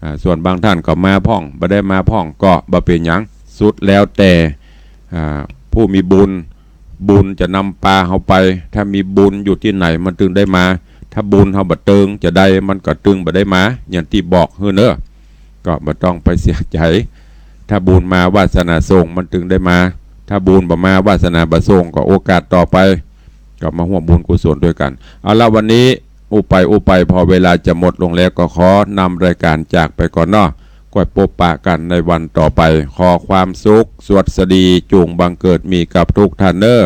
อ่า ส่วนบางต้านก็มาพ่อง บ่ได้มาพ่องก็บ่เป๋นหยัง สุดแล้วแต่ อ่า ผู้มีบุญ บุญจะนำปาเฮาไป ถ้ามีบุญอยู่ตี้ไหนมันตึงได้มา ถ้าบุญเฮาบ่เติงจะใด มันก็ตึงบ่ได้มา อย่างตี้บอกหื้อเน่อ ก็บ่ต้องไปเสียใจ๋ ถ้าบุญมาวาสนาส่งมันตึงได้มา ถ้าบุญบ่มาวาสนาบ่ส่งก็โอกาสต่อไป ก็มาฮ่วมบุญกุศลตวยกั๋น เอาละ วันนี้อู้ไปอู้ไป ผ่อเวลาจะหมดลงแล้ว ก็ขอนำรายก๋านจากไปก่อนเนาะ ก้อยปบปะกั๋นในวันต่อไป ขอความสุขสวัสดีจุ่งบังเกิดมีกับทุกท่านเน่อ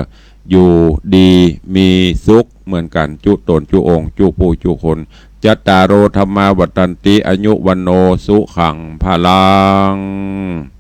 อยู่ดีมีสุขเหมือนกั๋น จุ๊ต๋นจุ๊องค์ จุ๊ผู้จุ๊คน จัตตาโร ธัมมา วัฑฒันติ อายุ วัณโณ สุขัง พลัง